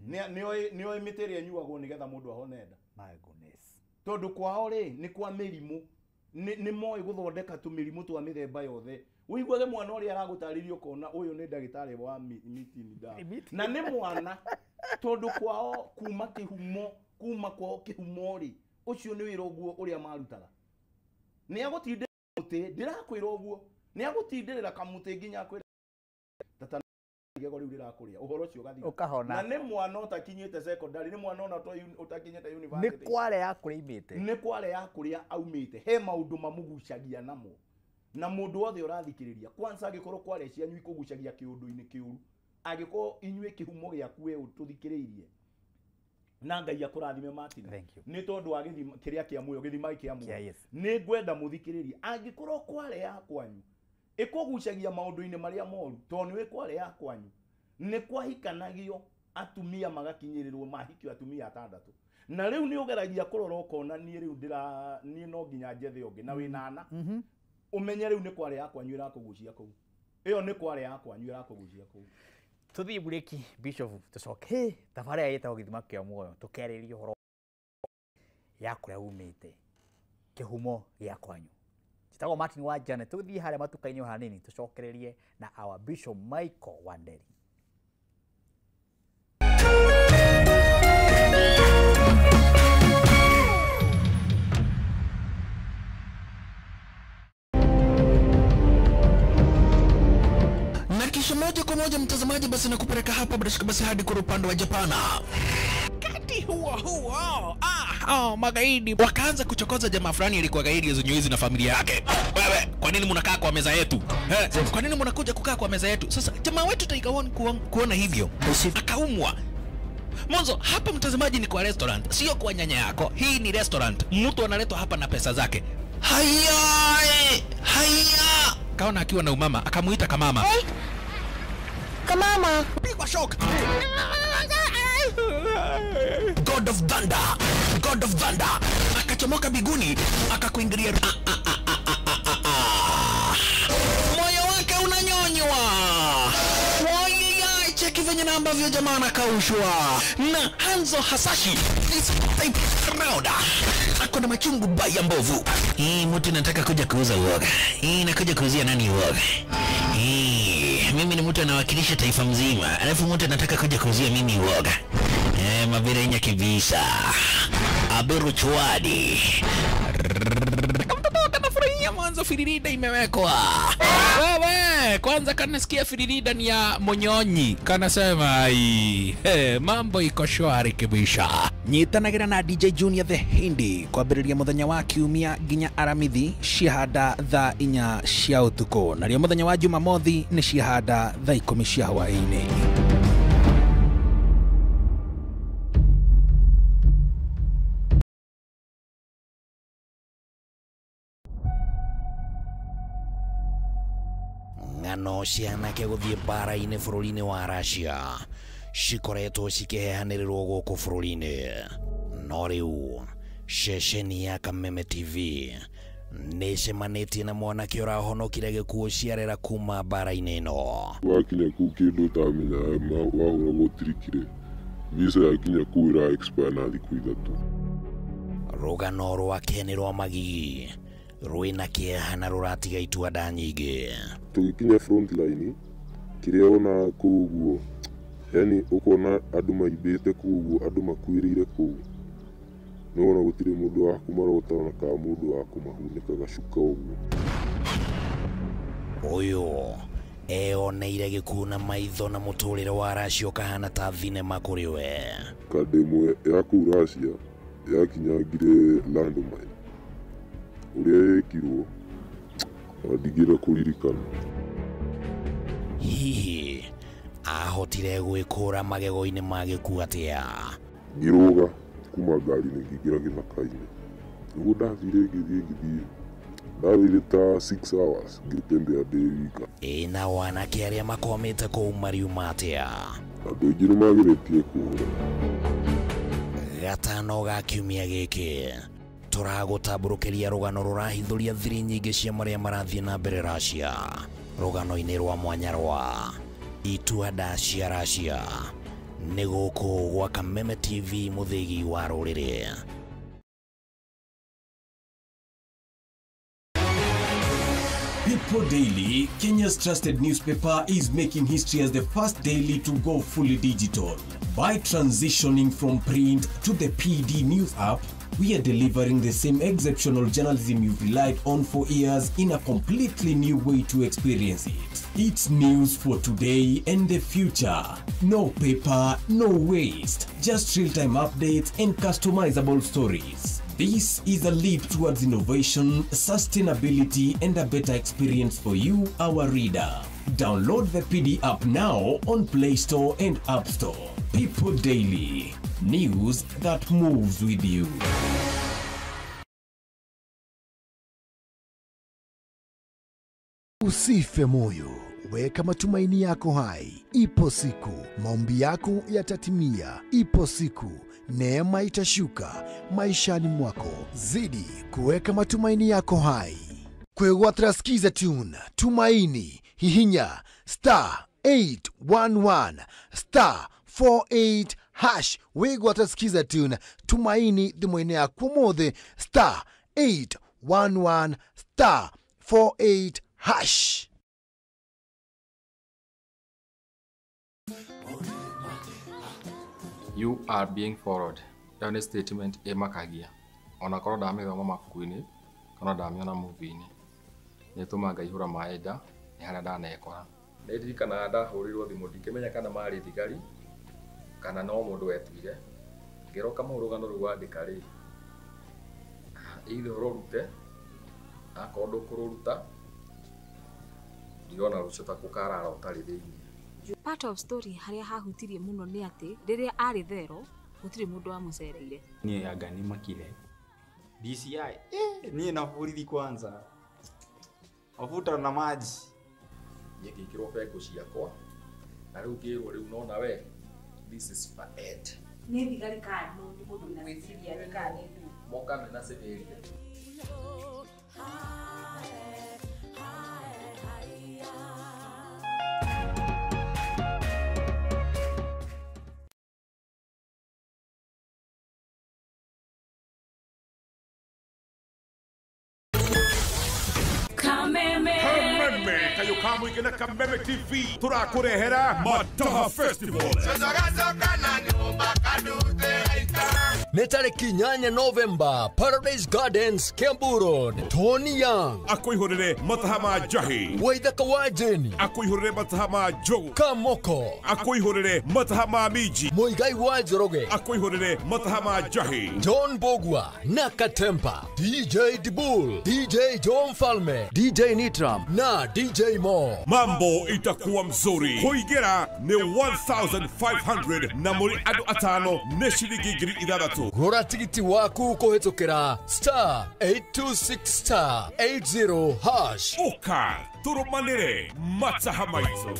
nĩoĩ mĩtĩ ĩrĩa ĩnyuagwo nĩgetha mũndũ ahone nda. My goodness. Tondũ kwao rĩ nĩ kwa mĩrimũ nĩ moĩ gũthondeka tũmĩrimũ twa mĩthemba yothe. Ũiguage mwana ũrĩa aragũtarĩria ũkona ũyũ nĩ ndagĩtarĩ wa mitini ndawa. Na nĩ mwana tondũ kwao kuma kĩhumo kuma kwao kĩhumo rĩ ũcio nĩ wĩra ũguo ũrĩa marutaga. Nĩ agũtindĩrĩra mũtĩ ndĩrakwĩra ũguo nĩ agũtindĩrĩra kamũtĩ nginya akwĩra tata igego rĩu rĩrakũrĩa ũhoro ũcio ũgathira. Ũkahona. Na nĩ mwana ũtakinyĩte secondary nĩ mwana ona ũtakinyĩte university. Nĩ Kware ya kũrĩa aumĩte. Nĩ Kware ya kũrĩa aumĩte he maũndũ mamũgucagia namo. Na mũndũ wothe ũrathikĩrĩria kwanza angĩkorwo Kware cianyu ikũgucagia kĩũndũ-inĩ kĩũru angĩkorwo inyuĩ kĩhumo gĩaku we ũtũthikĩrĩirie na Ngai akũrathime Martin nĩ tondũ wa gĩthima kĩrĩa kĩa muoyo gĩthima kĩa muoyo nĩ ngwenda mũthikĩrĩrie angĩkorwo Kware ya kwanyu ĩkũgucagia maũndũ-inĩ marĩa moru tondũ nĩ Kware ya kwanyu nĩ kwahikanagio atumia magakinyĩrĩrwo mahikio atumia atandatũ na rĩu nĩ ũgeragia kũrora ũkona niĩ rĩu ndĩra niĩ no nginya njethe ũngĩ na wĩna ana umenye rĩu nĩ Kware ya kwanyu ĩrakũgucia kũu ĩyo nĩ Kware ya kwanyu ĩrakũgucia kũu. Tũthiĩ bureki Bishop tũcoke thabarĩ ĩtagwo gĩthima kĩa muoyo tũkĩarĩrĩria ũhoro ya kũrĩa umĩte kĩhumo gĩa kwanyu. Njĩtagwo Martin wa Janet tũthiĩ harĩa matuka-inĩ hanini tũcokererie na our Bishop Michael Wanderi. Kisha moja kwa moja mtazamaji, basi nakupeleka hapa bila basi hadi kwa upande wa Japana. Kati huo huo magaidi wakaanza kuchokoza jamaa fulani alikuwa gaidi ya Zunyuizi na familia yake. Wewe, kwa nini mnakaa kwa meza yetu? Kwa nini mnakuja kukaa kwa meza yetu? Sasa jamaa wetu Tiger One kuona hivyo akaumwa. Mwanzo hapa mtazamaji ni kwa restaurant, sio kwa nyanya yako. Hii ni restaurant. Mtu analetwa hapa na pesa zake. Haya! Haya! Kaona akiwa na umama, akamuita kamama. Hey. Kamama. Pigwa shock. God of Thunder. God of Thunder. Akachomoka biguni, akakuingilia. Moyo wake unanyonywa. Wai, cheki venye na ambavyo jamaa anakaushwa. Na Hanzo Hasashi is type round. Ako na machungu baya mbovu. Hii mtu nataka kuja kuuza uoga. Hii nakuja kuuzia nani uoga? Hii mimi ni mtu anawakilisha taifa mzima. Alafu mtu anataka kuja kuuzia mimi uoga. Mabirenya kibisa. Aberu chwadi. Kamtoto kanafurahia mwanzo firirida imewekwa. Wewe, kwanza kanasikia firirida ni ya Monyonyi. Kanasema ai, mambo iko shwari kibisha. Nyitanagira na DJ Junior the Hindi kwambĩrĩria mũthenya wa kiumia nginya Aramithi ciahanda thaa 4 cia ũtukũ, narĩo mũthenya wa Jumamothi nĩ ciahanda thaa 10 cia hwaĩ-inĩ. Ng'ano cia anake gũthiĩ mbara-inĩ bũrũri-inĩ wa Russia cikoretwo cikĩheanĩrĩrwo gũkũ bũrũri-inĩ, no rĩu ceceni ya Kameme TV nĩcemanĩtie na mwanake ũrahonokire gĩkuũ ciarera kuma mbara-inĩ ĩno. Wakinya kũu kĩndũ ũtamenyaga wahũragwo tirikire visa yakinya kũu ĩra expire na thikũ 3. Rũgano rwake nĩ rwa magigi rwĩna kĩeha na rũratiga itua nda nyingĩ. Tũgĩkinya front line kĩrĩa wonaga kũu ũguo, yani ũkona andũ maimbĩte kũu ũguo, andũ makuĩrĩire kũu, No ona gũtirĩ mũndũ wa kũmarota ona kana mũndũ wa kũmahunĩka gacuka ũguo. Ũyũ eoneire gĩkuũ na maitho na mũtũrĩre wa Russia ũkahana ta thinema kũrĩ we. Kandĩ ĩmwe ya kũu Russia yakinyangire landmine ũrĩa yekirwo ndingĩenda kũririkana. Hihi ahotire gwĩkũra magego-inĩ ma gĩkuũ atĩa? Ngĩrũga kuma ngari-inĩ ngĩingĩra gĩthaka-inĩ. Nĩguo ndathire ngĩthiĩ ndathire ta 6 hours ngĩtembea ndĩ wika. Ĩ nao anake arĩa makwamĩte kũu mariuma atĩa? Andũ aingĩ nĩ mageretie kũũra. Gatano ga kiumia gĩkĩ tũragũtambũrũkĩria rũgano rũrahithũria thiri nyingĩ cia marĩa marathiĩ na mbere Russia. Rũgano-inĩ rwa mwanya rwa Itua-nda cia Russia nĩ gũkũ gwa Kameme TV mũthĩgi wa rũrĩrĩ. People Daily, Kenya's trusted newspaper, is making history as the first daily to go fully digital. By transitioning from print to the PD News app, we are delivering the same exceptional journalism you've relied on for years in a completely new way to experience it. It's news for today and the future. No paper, no waste. Just real-time updates and customizable stories. This is a leap towards innovation, sustainability, and a better experience for you, our reader. Download the PD app now on Play Store and App Store. People Daily. News that moves with you. Usife moyo, weka matumaini yako hai. Ipo siku maombi yako yatatimia. Ipo siku neema itashuka maishani mwako. Zidi kuweka matumaini yako hai. Kwegwatira skiza tune Tumaini hihinya star 811 star 48 hash. Wigwatira skiza tune Tumaini thimũ-inĩ yaku ũmũthĩ star 811 star 48 hash. You are being followed. Ĩyo nĩ statement ĩmakagia. Onakorwo ndamĩthoma mabuku-inĩ kana ndamĩona movie-inĩ, nĩ ĩtũmaga ngaihũra maĩ nda nĩ harĩa ndanekora. Nĩ ndirikanaga ndahũrĩirwo thimũ ndikĩmenya kana marĩ thigari kana no mũndũ wetuire. Ngĩrwo Kamau rũgano rũu wandĩka rĩ, either ũrũrute, akorwo ndũkũrũruta ndirona rũcio ta kũkarara ũtarĩ thĩinĩ. Part of story harĩa hahutirie mũno nĩ atĩ rĩrĩa arĩ thero gũtirĩ mũndũ wamũcereire. Niĩ anga nĩ makire DCI niĩ na borithi kwanza mafuta na maji. Niĩ ngĩkĩrwo bengo ciakwa na rĩu ngĩrwo rĩu nona we this is bad. Nĩ thigari kana nĩ mũndũ wĩna civilian kana nĩ ndũ moka mena civilian. Kameme Kameme TV turakurehera Mataha Festival. Nĩ tarĩki 8 Novemba, Paradise Gardens, Kiambu Road. Tony Young akwĩhũrĩre mataha ma njahi, Waithaka wa Jeni akwĩhũrĩre mataha ma njogu, Kamoko akwĩhũrĩre mataha ma minji, Muigai wa Njoroge akwĩhũrĩre mataha ma njahi, John Bogwa na Katempa, DJ Dibul, DJ John Falme, DJ Nitram na DJ Mo. Mambo itakuwa mzuri. Kuingĩra nĩ 1500 na mũrĩ andũ atano nĩ ciringi 6000. Gũra tigiti waku kũhĩtũkĩra star 826 star 80 hash. Ũka tũrũmanĩre mataha maitũ.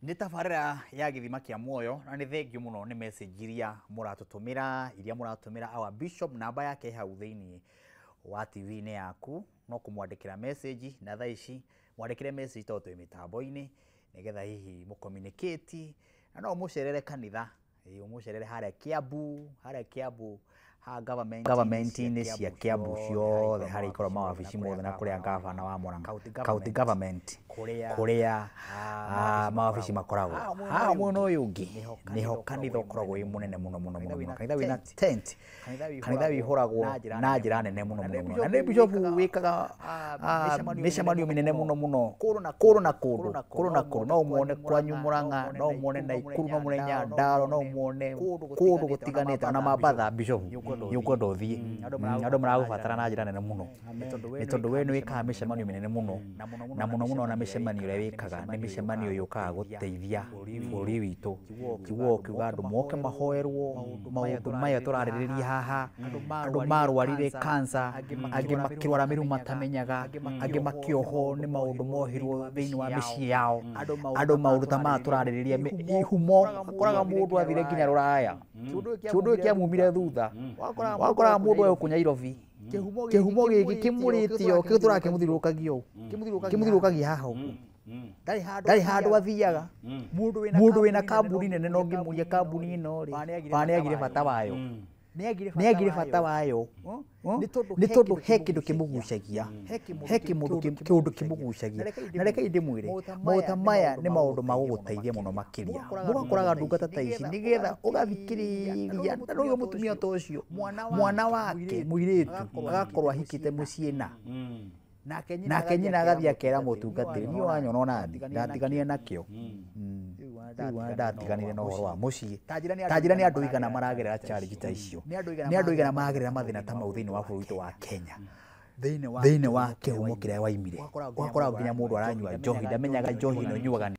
Nĩ tabarĩra ya gĩthima kĩa muoyo na nĩ thengiũ mũno nĩ message iria mũratũtũmĩra iria mũratũmĩra our bishop namba yake hau thĩinĩ wa TV-inĩ yaku no kũmwandĩkĩra message na thaa ici mwandĩkĩre message tondũ twĩ mĩtambo-inĩ nĩgetha hihi mũcommunicate na no ũmũcerere kanitha, ũmũcerere harĩa Kiambu, harĩa Kiambu Government-inĩ cia Kiambu ciothe harĩa ikoragwo mawabici mothe na kũrĩa gavana wa Murang'a county government kũrĩa mawabici makoragwo. Haha mwena ũyũ ũngĩ nĩho kanitha ũkoragwo wĩ mũnene mũno mũno mũno, kanitha wĩna tent, kanitha wĩihũragwo na njĩra nene mũno mũno mũno, na nĩ bishop wĩkaga mĩcemanio mĩnene mũno mũno kũndũ na kũndũ kũndũ na kũndũ. No ũmuone kwanyu Murang'a, no ũmuone Naikuru, no ũmuone Nyandarua, no ũmuone kũndũ gũtiganĩte, ona Mambatha. Bishop nĩ ũkwenda ũthiĩ, andũ maragũbatara na njĩra nene mũno, nĩ tondũ we nĩ wĩkaga mĩcemanio mĩnene mũno na mũno mũno, na mĩcemanio ĩrĩa wĩkaga nĩ mĩcemanio yũkaga gũteithia bũrũri witũ. Kiugo kiuga andũ moke mahoerwo maũndũ maya tũrarĩrĩria haha, andũ marwarire cancer, angĩ makĩrwara mĩrimũ matamenyaga, angĩ makĩohwo nĩ maũndũ mohirwo thĩinĩ wa mĩciĩ yao, andũ maũndũ ta maya tũrarĩrĩria ihumo. Ũkoraga mũndũ athire nginya rũraya, kĩũndũ gĩkĩ kĩamumire thutha, wakoraga mũndũ egũkũ Nairobi, kĩhumo gĩkĩ kĩmũrĩte o kĩu tũrakĩmũthiũrũrũkagia ũũ, kĩmũthiũrũrũkagia haha ũguo, ndarĩ handũ athiaga. Mũndũ wĩna kambuni nene no ũngĩmũria kambuni ĩno rĩ, kana nĩagire bata wayo, nĩagire bata wayo, nĩ tondũ he kĩndũ kĩmũgucagia, he kĩũndũ kĩmũgucagia. Na reke ndĩmwĩre, maũndũ ta maya nĩ maũndũ ma gũgũteithia mũno makĩria. Mũgakoraga ndungata ta ici nĩgetha ũgathikĩrĩria, na rĩu mũtumia ta ũcio mwana wake mũirĩtu agakorwo ahikĩte mũciĩ na nake nyina agathiĩ akera mũtungatĩri, niĩ wanyona ona ndatiganire nakĩo, rĩu ndatiganire na ũhoro wa mũciĩ. Ta njĩra nĩ andũ aigana maragerera challenge ta icio, nĩ andũ aigana maragerera mathĩna ta mau thĩinĩ wa bũrũri witũ wa Kenya, thĩinĩ wa kĩhumo kĩrĩa waimire. Ũgakoraga nginya mũndũ aranyua njohi ndamenyaga njohi ĩno ĩnyuaga.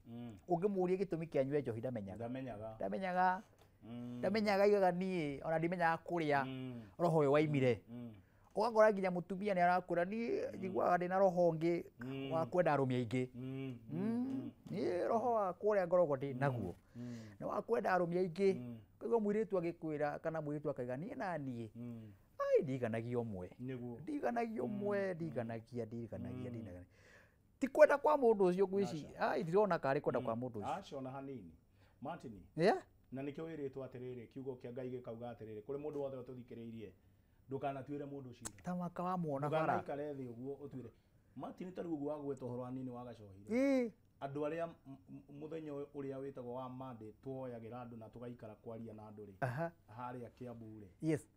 Ũngĩmũria gĩtũmi kĩa anyue njohi ndamenyaga, ndamenyaga, ndamenyaga, aigaga niĩ ona ndimenyaga kũrĩa roho ũyũ waimire. Ũgakora nginya mũtumia nĩ arakwĩra niĩ njiguaga ndĩna roho ũngĩ wa kwenda arũme aingĩ, niĩ roho wa kũrĩa ngoragwo ndĩ naguo nĩ wa kwenda arũme aingĩ. Koguo mũirĩtu agĩkwĩra kana mũirĩtu akaiga niĩ na niĩ ai ndiganagia ũmwe, ndiganagia ũmwe, ndiganagia ndiganagia ndiganagia, ti kwenda kwa mũndũ ũcio ngwĩci, ai ndirona karĩ kwenda kwa mũndũ ũcio. Aca ona hanini Martin. Yeah? Na nĩkĩo wĩrĩtwo atĩrĩrĩ, kiugo kĩa Ngai gĩkauga atĩrĩrĩ, kũrĩ mũndũ wothe ũtũthikĩrĩirie, ndũkanatuĩre mũndũ cira, ta maka wa muona bara, ndũkanaikare thĩ ũguo ũtuĩre. Martin, ta rĩu ũguo wagweta ũhoro wa nini wa gacohi, andũ arĩa mũthenya ũrĩa wĩtagwo wa Monday tuoyagĩra andũ na tũgaikara kwaria na andũ rĩ, harĩa Kiambu rĩ, yes,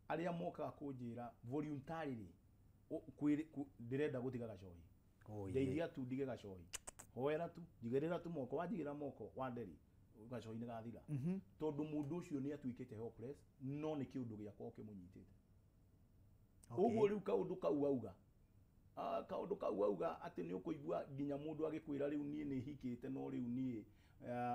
arĩa mokaga kũnjĩra voluntarily ndĩrenda gũtiga gacohi, ndeithia tu ndige gacohi, hoera tu, njigĩrĩra tu moko, wanjigĩrĩra moko wa nderi gacohi nĩ gathira, tondũ mũndũ ũcio nĩ atuĩkĩte hopeless, no nĩ kĩũndũ gĩakwa kĩmũnyitĩte. Ũguo rĩu kaũndũ kau auga, kaũndũ kau auga atĩ nĩ ũkũigua nginya mũndũ agĩkwĩra rĩu niĩ nĩ hikĩte, no rĩu niĩ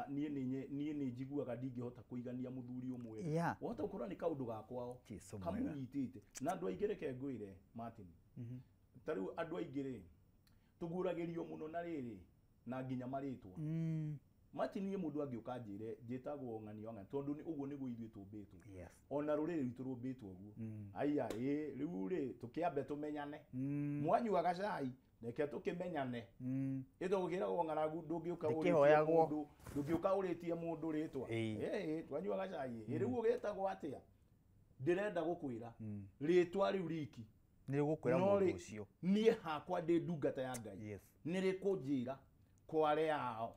niĩ nĩ njiguaga ndingĩhota kũigania mũthuri ũmwe. Wahota gũkorwo nĩ kaũndũ ga kwao kamũnyitĩte. Na andũ aingĩ reke ngwĩre Martin, ta rĩu andũ aingĩ rĩ tũguragĩrio mũno na rĩrĩ na nginya marĩtwa. Martin, niĩ mũndũ angĩũka njĩre njĩtagwo ng'anio ng'ani, tondũ ũguo nĩguo ithuĩ tũmbĩtwo, ona rũrĩrĩ rwitũ rũmbĩtwo ũguo. Aya ĩ rĩu rĩ tũkĩambe tũmenyane, mwanyuaga cai reke tũkĩmenyane, ĩtũgũkĩragwo ng'aragu, ndũngĩũka ũrĩtie mũndũ rĩtwa, ĩ twanyuaga cai ĩ rĩu ũgĩtagwo atĩa, ndĩrenda gũkwĩra rĩtwa rĩu riki nĩ rĩgũkwĩra mũndũ ũcio, niĩ hakwa ndĩ ndungata ya Ngai, nĩ rĩkũnjĩra kware ao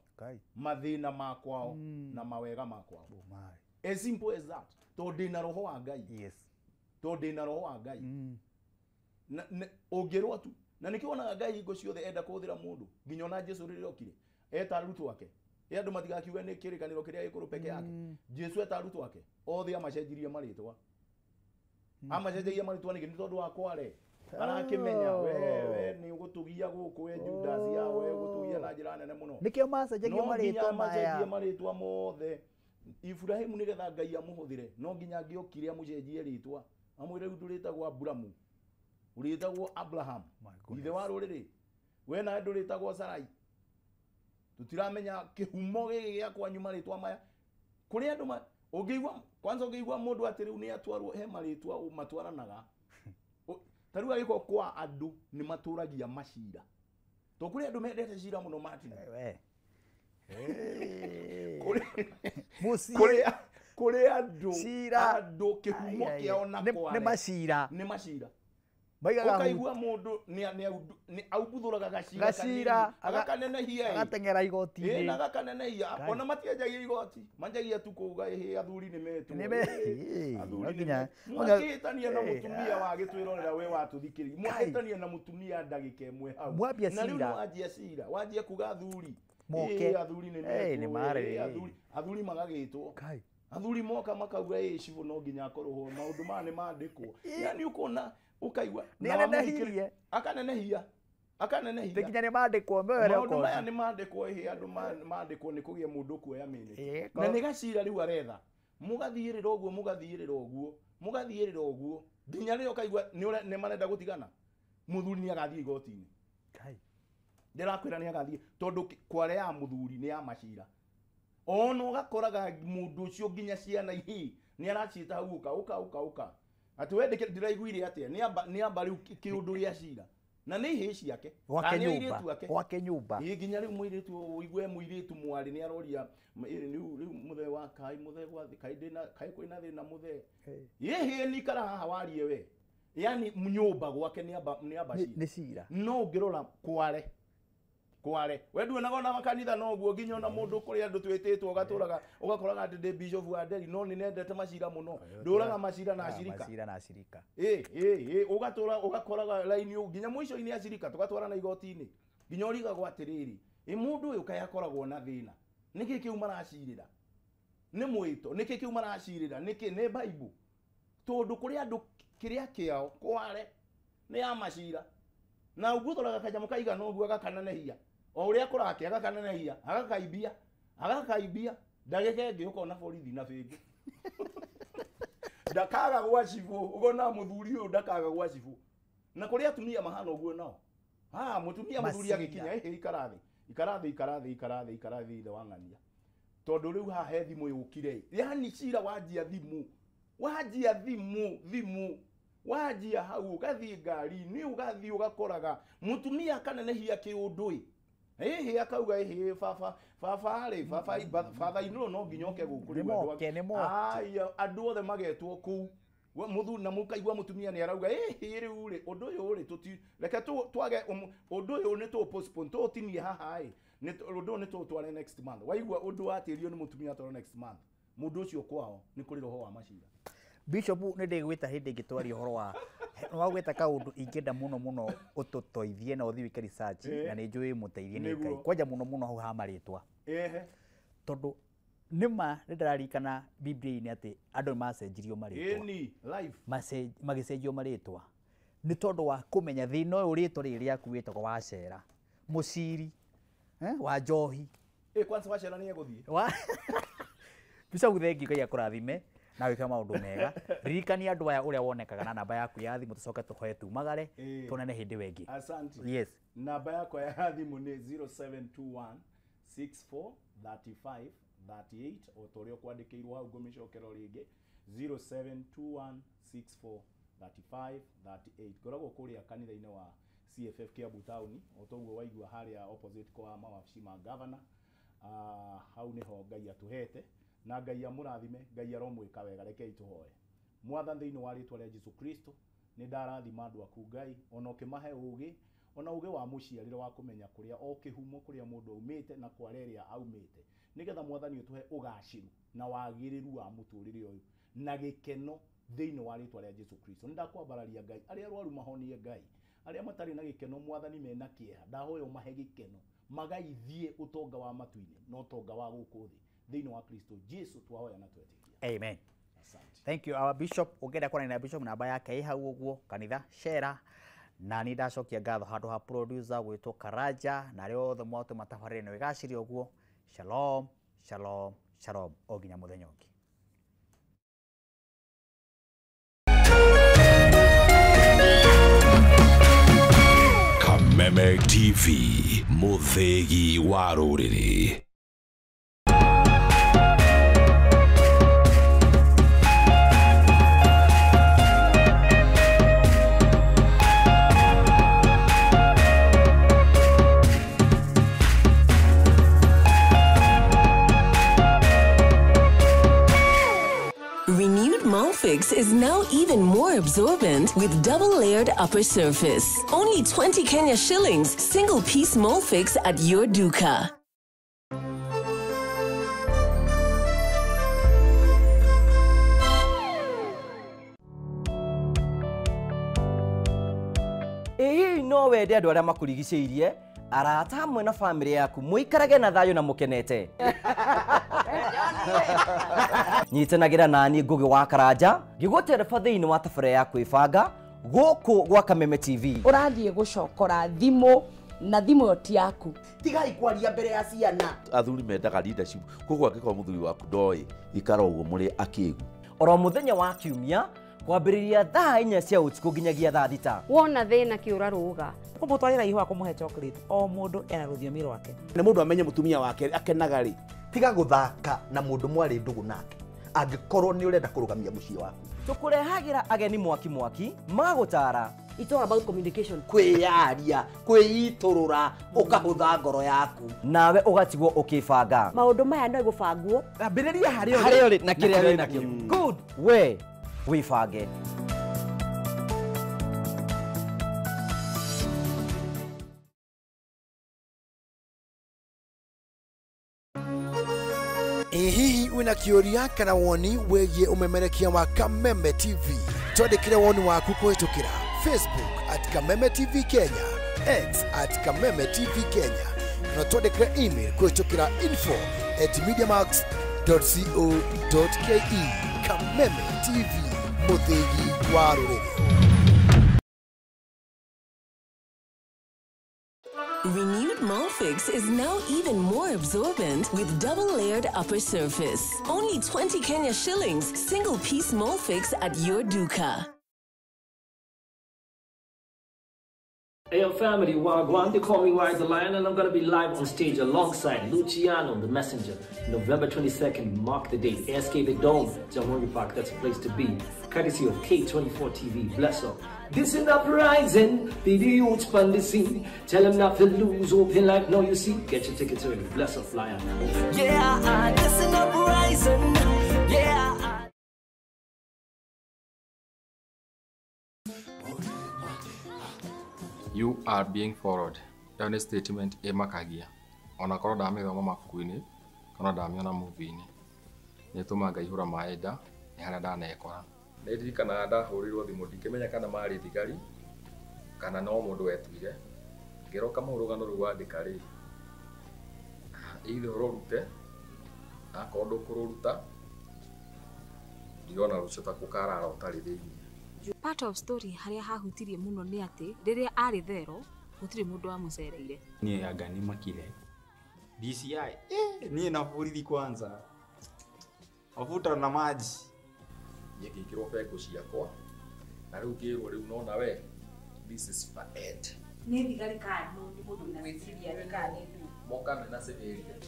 mathĩna makwao na mawega makwao. As simple as that. Tondũ ndĩna roho wa Ngai, tondũ ndĩna roho wa Ngai, ũngĩrwo tu. Na nĩkĩo wonaga Ngai hingo ciothe enda kũhũthĩra mũndũ, nginya ona Jesũ rĩrĩa okire eta arutwo ake, ĩ andũ matigakiuge nĩ kĩrĩkanĩro kĩrĩa gĩkũrũ peke yake. Jesũ eta arutwo ake othe amacenjirie marĩtwa, amacenjagia marĩtwa nĩkĩ? Nĩ tondũ wa kware arakĩmenya we nĩ ũgũtũgia gũkũ, we Judas ya we ũgũtũgia na njĩra nene mũno, nĩkĩo macenjagia marĩtwa maya, macenjie marĩtwa mothe. Ibrahimu nĩgetha Ngai amũhũthĩre no nginya angĩokire amũcenjie rĩtwa, amwĩre rĩu ndũrĩtagwo Aburamu, ũrĩtagwo Abraham, ithe wa rũrĩrĩ, we nawe ndũrĩtagwo Sarai. Tũtiramenya kĩhumo gĩkĩ gĩa kwanyu marĩtwa maya. Kũrĩ andũ ũngĩigua kwanza, ũngĩigua mũndũ atĩ rĩu nĩ atwarwo he marĩtwa matwaranaga, ta rĩu agĩkorwo kwa andũ nĩ matũragia macira, to kũrĩ andũ mendete cira mũno Martin. Kũrĩ andũ Cira. Andũ kĩhumo Ai, ai, kĩao na nĩ kware macira. Nĩ macira. Maigaga Ũkaigua mũndũ nĩ aumbuthũraga gacira Gacira, kanini, agakanenehia ĩ. agateng'era igoti-inĩ. Ĩ, na agakanenehia. Ngai. Ona matianjagia igoti, manjagia tu kuuga ĩhĩ athuri nĩ metwo. Nĩ Athuri no nĩ nginya- Mwakĩhĩtania na mũtumia wagĩtwĩrorera we watũthikĩrĩria, mwahĩtania na mũtumia ndagĩka ĩmwe hau Mwambia na rĩu cira. nĩ wanjia cira, wanjia kuga athuri. Moke. Ĩ, athuri nĩ Ĩ, nĩ metwo, marĩ. ĩ, athuri magagĩtwo. Athuri moka makauga ĩ cibũ no nginya akorwo ho, maũndũ maya nĩ mandĩkwo. Yani ũkona ũkaigua Nĩ na anenehirie. wamũthikĩrĩria- akanenehia, akanenehia. Nginya nĩ mandĩkwo mewe Maũndũ maya nĩ mandĩkwo ĩhĩ andũ mandĩkwo nĩ kũgĩa mũndũ kuoya minute. Ko- Na nĩ gacira rĩu aretha, mũgathiĩrĩra ũguo, mũgathiĩrĩra ũguo, mũgathiĩrĩra ũguo nginya rĩrĩa ũkaigua nĩ marenda gũtigana, mũthuri nĩ agathiĩ igoti-inĩ. Ndĩrakwĩra nĩ agathiĩ tondũ kware ya mũthuri nĩ ya macira. Ona ũgakoraga mũndũ ũcio nginya ciana ihi nĩ araciĩta hau, ũka ũka ũka ũka, atĩ we ndĩraiguire atĩa, nĩ amba rĩu kĩũndũ gĩa cira na nĩ ihĩĩ ciake Gwake kana nĩ nyũmba, airĩtu ake. Gwake nyũmba. Ĩ, nginya rĩu mũirĩtu ũigue mũirĩtu mwarĩ nĩ aroria rĩu mũthee wa kai, mũthee gwa kai ndĩna kai kwĩna thĩna mũthee, ĩhĩ nĩ ikara haha warie we, yani nyũmba gwake nĩ amba cira. Nĩ cira. No ũngĩrora kware kware we nduonaga ona makanitha noguo nginya ona mũndũ kũrĩ andũ twĩtĩtwo ũgatũraga ũgakoraga atĩ ndĩ bishop wa Nderi no nĩ nendete macira mũno, ndũraga macira na acirika. Macira na acirika. Ĩ ĩ ĩ, ũgatũra ũgakoraga raini ũũ nginya mũico-inĩ acirika tũgatwarana igoti-inĩ nginya ũrigagwo atĩrĩrĩ, ĩ mũndũ ũyũ kaĩ akoragwo na thĩna nĩkĩ kĩu maracirĩra, nĩ mwĩto nĩkĩ kĩu maracirĩra, nĩkĩ nĩ Bible, tondũ kũrĩ andũ kĩrĩa kĩao kware nĩ ya macira na ũguthũraga kanyamũ kaigana ũguo agakanenehia o ũrĩa kũrake, agakanenehia, agakaimbia, agakaimbia, ndagĩka ĩngĩ ũkona borithi na bĩngũ ndakaga gwa cibũ, ũkona mũthuri ũyũ ndakaga gwa cibũ. Na kũrĩ atumia mahana ũguo nao, ah mũtumia mũthuri Macira. agĩkinya ĩhĩ ikara thĩ, ikara thĩ, ikara thĩ, ikara thĩ, ikara thĩ ithe wa ng'ania, tondũ rĩu haha he thimũ yũkire, yani cira wanjia thimũ, wanjia thimũ, thimũ wanjia hau ũgathiĩ ngari-inĩ ũgathiĩ ũgakoraga mũtumia akanenehia kĩũndũ ĩ, ĩhĩ akauga ĩhĩ baba, baba rĩ, baba father in law no nginya oke gũkũ rĩu Nĩ andũ moke, nĩ moke. Aya, andũ othe magetwo kũu. We mũthuri na mũkaigua mũtumia nĩ arauga ĩhĩ rĩu rĩ ũndũ ũyũ rĩ tũti reke twage ũndũ ũyũ nĩ tũ postpone tũũtinie haha ĩ, ũndũ ũyũ nĩ tũũtware next month. Waigua ũndũ watĩrio nĩ mũtumia atwarwo next month, mũndũ ũcio kwao nĩ kũrĩ roho wa macira. Bishop nĩ ndĩgwĩta hĩndĩ ĩngĩ twarie ũhoro wa wagwĩta kaũndũ ingĩenda mũno mũno ũtũteithie na ũthiĩ wĩke research na nĩ njũĩ mũteithie nĩ Ngai Nĩguo. kwanja mũno mũno hau ha marĩtwa Ehe. tondũ nĩma nĩ ndĩraririkana Biblia-inĩ atĩ andũ nĩ macenjirio marĩtwa. Ĩni life. Magĩcenjio marĩtwa nĩ tondũ wa kũmenya thĩna ũyũ rĩtwa rĩrĩ rĩaku wĩtagwo Wacera mũciri, wa njohi. Ĩ kwanza Wacera nĩ egũthiĩ. Bishop thengiũ, Ngai akũrathime na wĩke maũndũ mega. Ririkania andũ aya ũrĩa wonekaga na namba yaku ya thimũ tũcoke tũhoe tumagare tuonane hĩndĩ ĩyo ĩngĩ. Asante. Yes. Namba yakwa ya thimũ nĩ 0721 64 35 38 o ta ũrĩa ũkwandĩkĩirwo hau ngũmĩcokera o rĩngĩ 0721 64 35 38. Ngoragwo kũrĩa kanitha-inĩ wa CFF Kiambu Town o ta ũguo waigua harĩa opposite kwa mawabici ma governor. Hau nĩho Ngai atũhete na Ngai amũrathime, Ngai aromwĩka wega. Rekei tũhoe. Mwathani, thĩinĩ wa rĩtwa rĩa Jesu Kristo nĩ ndarathima andũ aku Ngai, ona ũkĩmahe ũgĩ, ona ũgĩ wa mũciarĩre wa kũmenya kũrĩa o kĩhumo kũrĩa mũndũ aumĩte na kware ĩrĩa aumĩte, nĩgetha Mwathani ũtũhe ũgacĩru na wagĩrĩru wa mũtũrĩre ũyũ na gĩkeno thĩinĩ wa rĩtwa rĩa Jesu Kristo. Nĩ ndakwambararia Ngai arĩa arwaru mahonie Ngai, arĩa matarĩ na gĩkeno Mwathani mena kĩeha ndahoya ũmahe gĩkeno, magaithie ũtonga wa matu-inĩ na ũtonga wa gũkũ thĩ thĩinĩ wa Kristo Jesu twahoya na twetĩkia. Amen. Asante. Thank you our bishop. Ũngĩenda kwaria na bishop namba yake ĩ hau ũguo kanitha share na nĩ ndacokia ngatho handũ ha producer gwĩtwo Karanja na arĩa othe mwatũma tabarĩra ĩno ĩgacĩre ũguo. Shalom, shalom, shalom o nginya mũthenya ũngĩ. Kameme TV, mũthĩgi wa rũrĩrĩ. is now even more absorbent with double-layered upper surface. Only 20 Kenya shillings, single-piece Molfix at your duka. Ĩ no wende andũ arĩa makũrigicĩirie arata hamwe na famĩlĩ yaku mũikarage na thayũ na mũkenete. Nyitanagĩra nani Ngugi wa Karanja ngĩgũtereba thĩinĩ wa tabarĩra ya kwĩbanga gũkũ gwa Kameme TV. Ũrathiĩ gũcokora thimũ na thimũ ĩyo ti yaku. Tigai kwaria mbere ya ciana. Athuri mendaga leadership, koguo angĩkorwo mũthuri waku ndoĩ ikara ũguo mũrĩ akĩgu. Oro mũthenya wa kiumia kwambĩrĩria thaa 4 cia ũtukũ nginyagia thaa 6. Wona thĩna kĩũra rũga. Kũmũtwarĩra ihũa kũmũhe chocolate, o mũndũ ena rũthiomi rwake. Nĩ mũndũ amenye mũtumia wake akenaga rĩ, tiga gũthaka na mũndũ mwarĩ ndũgũ nake angĩkorwo nĩ ũrenda kũrũgamia mũciĩ waku. Tũkũrehagĩra ageni mwaki mwaki magũtara. It's all about communication. Kwĩyaria, kwĩitũrũra, ũkahũtha ngoro yaku. Nawe ũgatigwo ũkĩbanga. Maũndũ maya no gũbangwo. Ambĩrĩria harĩa ũrĩ na kĩrĩa wĩ nakĩo. Good. We wĩbange. Ĩ hihi wĩna kĩũria kana woni wĩgiĩ ũmemerekia wa Kameme TV? Twandĩkĩre woni waku kũhĩtũkĩra Facebook at Kameme TV Kenya, X at Kameme TV Kenya, na twandĩkĩre email kũhĩtũkĩra info@mediamax.co.ke. Kameme TV, mũthĩgi wa rũrĩrĩ. Renewed Molfix is now even more absorbent with double-layered upper surface. Only 20 Kenya shillings, single-piece Molfix at your duka. Hey, yo, family, Wagwan, they call me Wise the Lion, and I'm gonna be live on stage alongside Luciano, the Messenger, November 22nd, mark the date, ASK The Dome, Jamhuri Park, that's a place to be. Courtesy of K24 TV, bless up. This is uprising, be the youth on the scene. Tell them not to lose hope in life, now you see. Get your tickets early, bless up, Lion. Yeah, this is uprising, yeah. You are being followed. Ĩyo nĩ statement ĩmakagia. Onakorwo ndamĩthoma mabuku-inĩ kana ndamĩona movie-inĩ, nĩ ĩtũmaga ngaihũra maĩ nda nĩ harĩa ndanekora. Nĩ ndirikanaga ndahũrĩirwo thimũ ndikĩmenya kana marĩ thigari kana no mũndũ wetuire. Ngĩrwo Kamau rũgano rũu wandĩka rĩ, either ũrũrute, akorwo ndũkũrũruta ndirona rũcio ta gũkarara ũtarĩ thĩinĩ. Part of story harĩa hahutirie mũno nĩ atĩ rĩrĩa arĩ thero gũtirĩ mũndũ wamũcereire. Niĩ anga nĩmakire. DCI, niĩ na borithi kwanza. Mafuta na maji. Niĩ ngĩkĩrwo bengo ciakwa na rĩu ngĩrwo rĩu nona we this is for ed. Nĩ thigari kana nĩ mũndũ wĩna civilian kana nĩ ndũ. Moka mena civilian.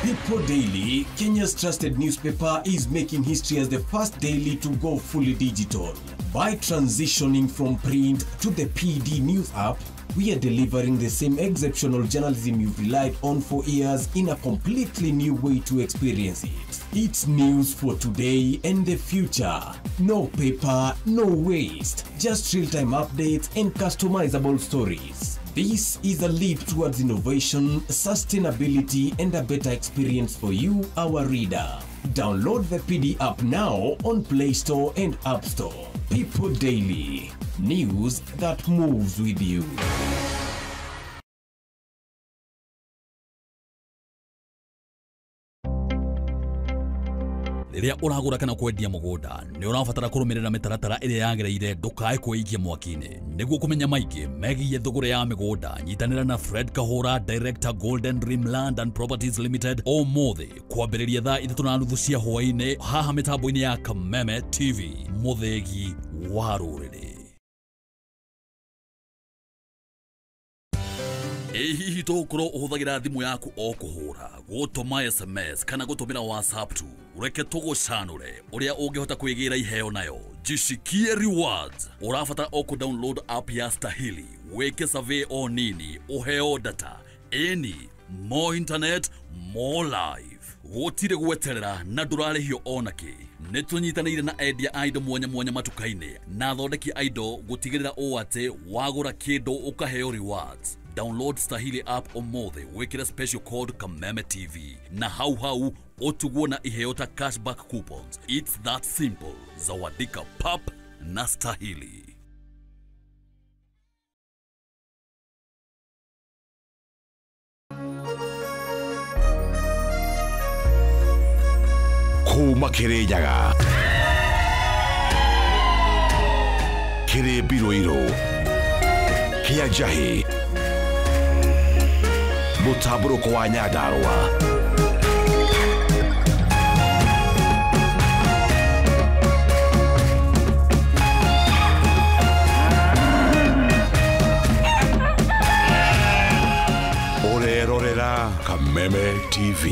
People Daily, Kenya's trusted newspaper, is making history as the first daily to go fully digital. By transitioning from print to the PD News app, we are delivering the same exceptional journalism you've relied on for years in a completely new way to experience it. It's news for today and the future. No paper, no waste. Just real-time updates and customizable stories. This is a leap towards innovation, sustainability, and a better experience for you, our reader. Download the PD app now on Play Store and App Store. People Daily, news that moves with you. Rĩrĩa ũragũra kana kwendia mũgũnda nĩ ũrabatara kũrũmĩrĩra mĩtaratara ĩrĩa yagĩrĩire ndũkae kwĩikia mwaki-inĩ. Nĩguo kũmenya maingĩ megiĩ thũgũrĩ ya mĩgũnda, nyitanĩra na Fred Kahũra, Director Golden Dream Land and Properties Limited, ũmũthĩ kwambĩrĩria thaa 3:30 cia hwaĩ-inĩ haha mĩtambo-inĩ ya Kameme TV, mũthĩgi wa rũrĩrĩ. Ĩ hihi tũgũkorwo ũhũthagĩra thimũ yaku o kũhũra, gũtũma SMS kana gũtũmĩra WhatsApp tu? Reke tũgũcanũre ũrĩa ũngĩhota kwĩgĩra iheo nayo. Jishikie rewards. Ũrabatara o kũ download app ya Stahili, wĩke survey o nini, ũheo data. Ĩni, more internet, more life. Gũtirĩ gweterera na ndũrarĩhio ona kĩ. Nĩ tũnyitanĩire na endia a indo mwanya mwanya matuka-inĩ na athondeki a indo gũtigĩrĩra ũũ atĩ wagũra kĩndũ ũkaheo rewards. Download Stahili app ũmũthĩ wĩkĩre special code Kameme TV na hau hau ũtugwo na iheo ta cashback coupons. It's that simple. Zawadika pap na Stahili. Kuma Kirinyaga kĩrĩ mbirũirũ kĩa njahĩ mũtambũrũko wa Nyandarũa. Ũrerorera Kameme TV.